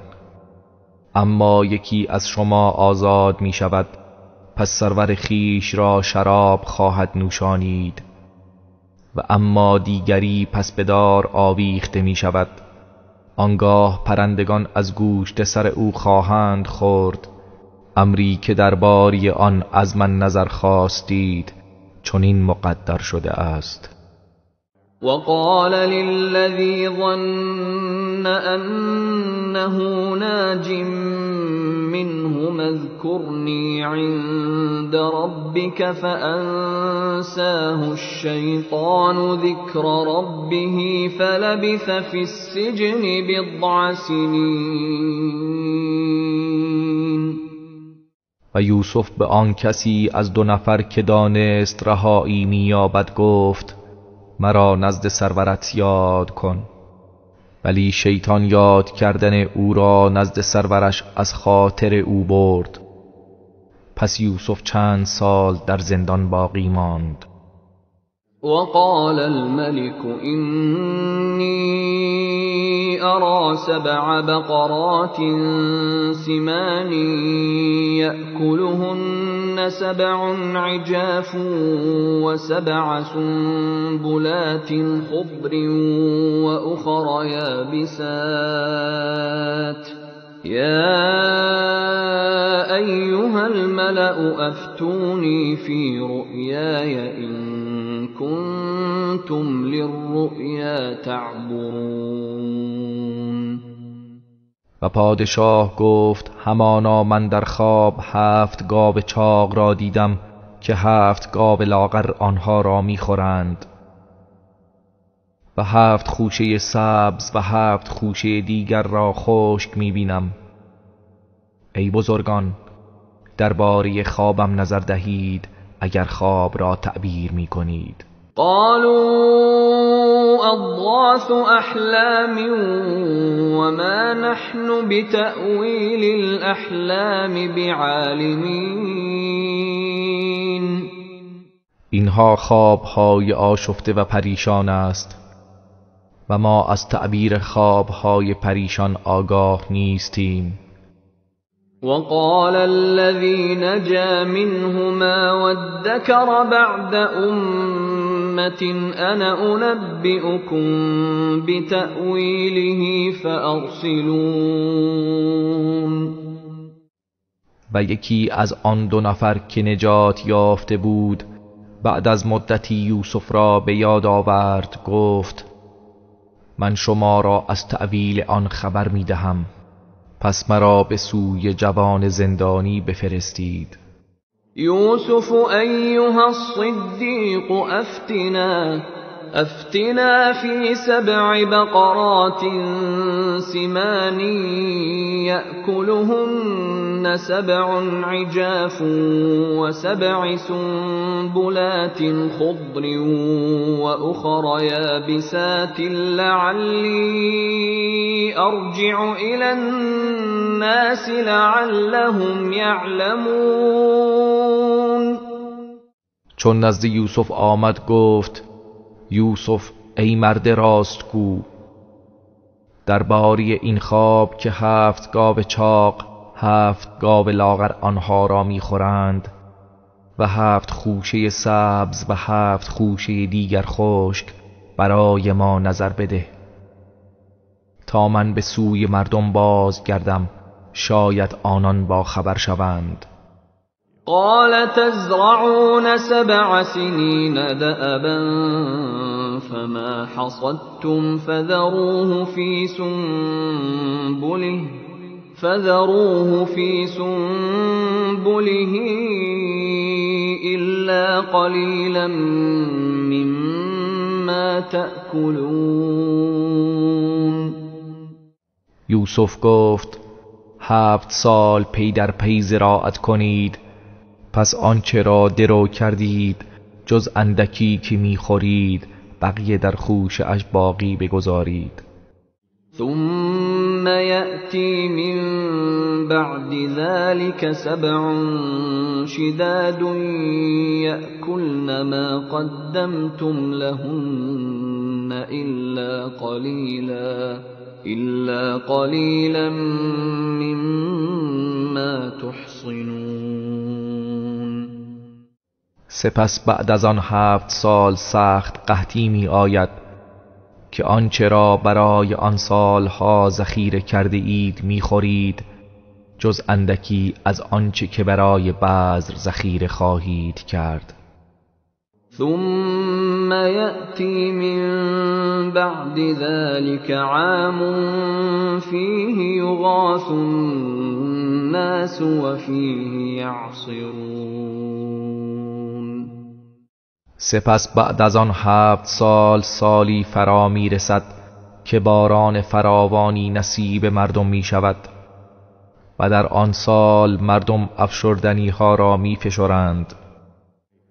اما یکی از شما آزاد می شود، پس سرور خیش را شراب خواهد نوشانید، و اما دیگری پس به دار آویخته می شود، آنگاه پرندگان از گوشت سر او خواهند خورد. امری که درباره آن از من نظر خواستید چنین مقدر شده است. وقال للذي ظن أنه ناج منهما اذكرني عند ربك فأنساه الشيطان ذكر ربه فلبث في السجن بضع سنين. و یوسف به آن کسی از دو نفر که دانست رهایی می‌یابد گفت: مرا نزد سرورت یاد کن. ولی شیطان یاد کردن او را نزد سرورش از خاطر او برد. پس یوسف چند سال در زندان باقی ماند. وقال الملك إني أرى 7 بقرات سمان يأكلهن 7 عجاف و7 سنبلات خضر وأخر يابسات يا أيها الملأ أفتوني في رؤياي إن كنتم للرؤيا تعبرون. و پادشاه گفت: همانا من در خواب 7 گاو چاق را دیدم که 7 گاو لاغر آنها را میخورند، و 7 خوشه سبز و 7 خوشه دیگر را خشک میبینم. ای بزرگان، درباره خوابم نظر دهید اگر خواب را تعبیر میکنید. قالوا أضغاث أحلام وما نحن بتأويل الأحلام بعالمين. اینها خوابهای آشفته و پریشان است و ما از تعبیر خوابهای پریشان آگاه نیستیم. وقال الذي نجا منهما وادكر بعد أمة أنا أنبئكم بتأويله فأرسلون. و یکی از آن دو نفر که نجات یافته بود بعد از مدتی یوسف را به یاد آورد، گفت من شما را از تأویل آن خبر می دهم، پس مرا به سوی جوان زندانی بفرستید. یوسف ایها الصدیق افتنا فی سبع بقرات سمان یأکلهن سبع عجاف وسبع سنبلات خضر وأخر یابسات لعلی ارجع الى الناس لعلهم یعلمون. چون نزد یوسف آمد گفت یوسف ای مرد راستگو، درباره این خواب که 7 گاو چاق 7 گاو لاغر آنها را میخورند و 7 خوشه سبز و 7 خوشه دیگر خشک برای ما نظر بده تا من به سوی مردم بازگردم، شاید آنان با خبر شوند. قال تزرعون 7 سنین دأبا فما حصدتم فذروه في سنبله إلا قليلا مما تأكلون. یوسف گفت 7 سال پی در پی زراعت کنید، پس آنچه را درو کردید جز اندکی که میخورید بقیه در خوشه اش باقی بگذارید. ثم یأتی من بعد ذلك 7 شداد یأکلن ما قدمتم لهن إلا قلیلا مما تحصنون. سپس بعد از آن 7 سال سخت قحطی می آید که آنچه را برای آن سالها ذخیره کرده اید می خورید جز اندکی از آنچه که برای بذر ذخیره خواهید کرد. ثم یأتی من بعد ذلك عام فیه یغاث الناس وفیه یعصرون. سپس بعد از آن 7 سال سالی فرا می رسد که باران فراوانی نصیب مردم می شود و در آن سال مردم افشردنی ها را می فشرند.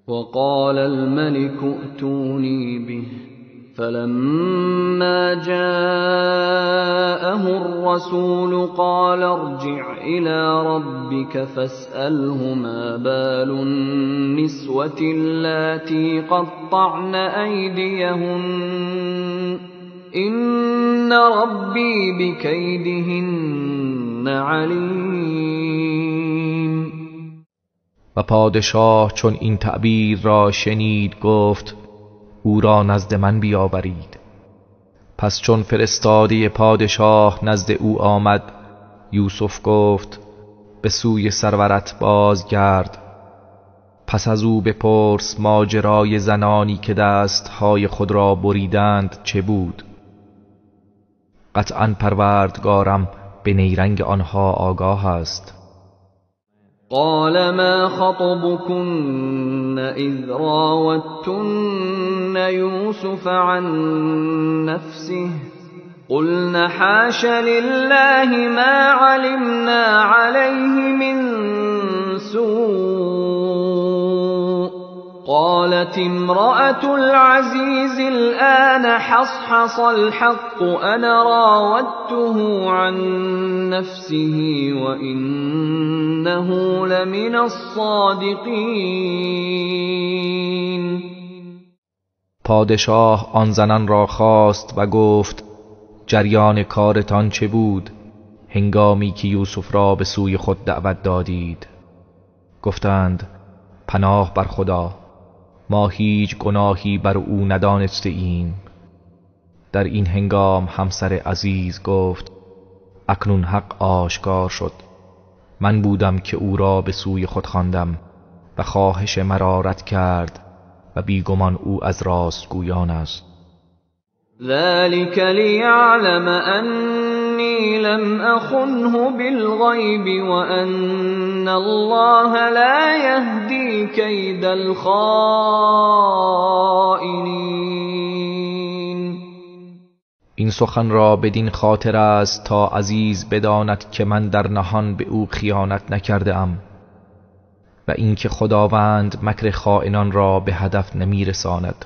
وقال الملك ائتوني به فلما جاءه الرسول قال ارجع إلى ربك فاسأله ما بال النسوة اللاتي قطعن أيديهن إن ربي بكيدهن عليم. و پادشاه چون این تعبیر را شنید گفت او را نزد من بیاورید. پس چون فرستاده پادشاه نزد او آمد، یوسف گفت به سوی سرورت بازگرد، پس از او بپرس ماجرای زنانی که دستهای خود را بریدند چه بود. قطعا پروردگارم به نیرنگ آنها آگاه است. قال ما خطبكن إذ راوتن يوسف عن نفسه قلن حاش لله ما علمنا عليه من سوء قالت امرأة العزيز الآن حصحص الحق أنا راودته عن نفسه وإنه لمن الصادقین. پادشاه آن زنان را خواست و گفت جریان کارتان چه بود هنگامی که یوسف را به سوی خود دعوت دادید؟ گفتند پناه بر خدا، ما هیچ گناهی بر او ندانسته ایم. در این هنگام همسر عزیز گفت اکنون حق آشکار شد، من بودم که او را به سوی خود خواندم و خواهش مرا رد کرد و بیگمان او از راستگویان است. ذلك ليعلم أني لم أخنه بالغيب وأن الله لا يهدي كيد الخائنين. این سخن را بدین خاطر است تا عزیز بداند که من در نهان به او خیانت نکرده ام و اینکه خداوند مکر خائنان را به هدف نمیرساند.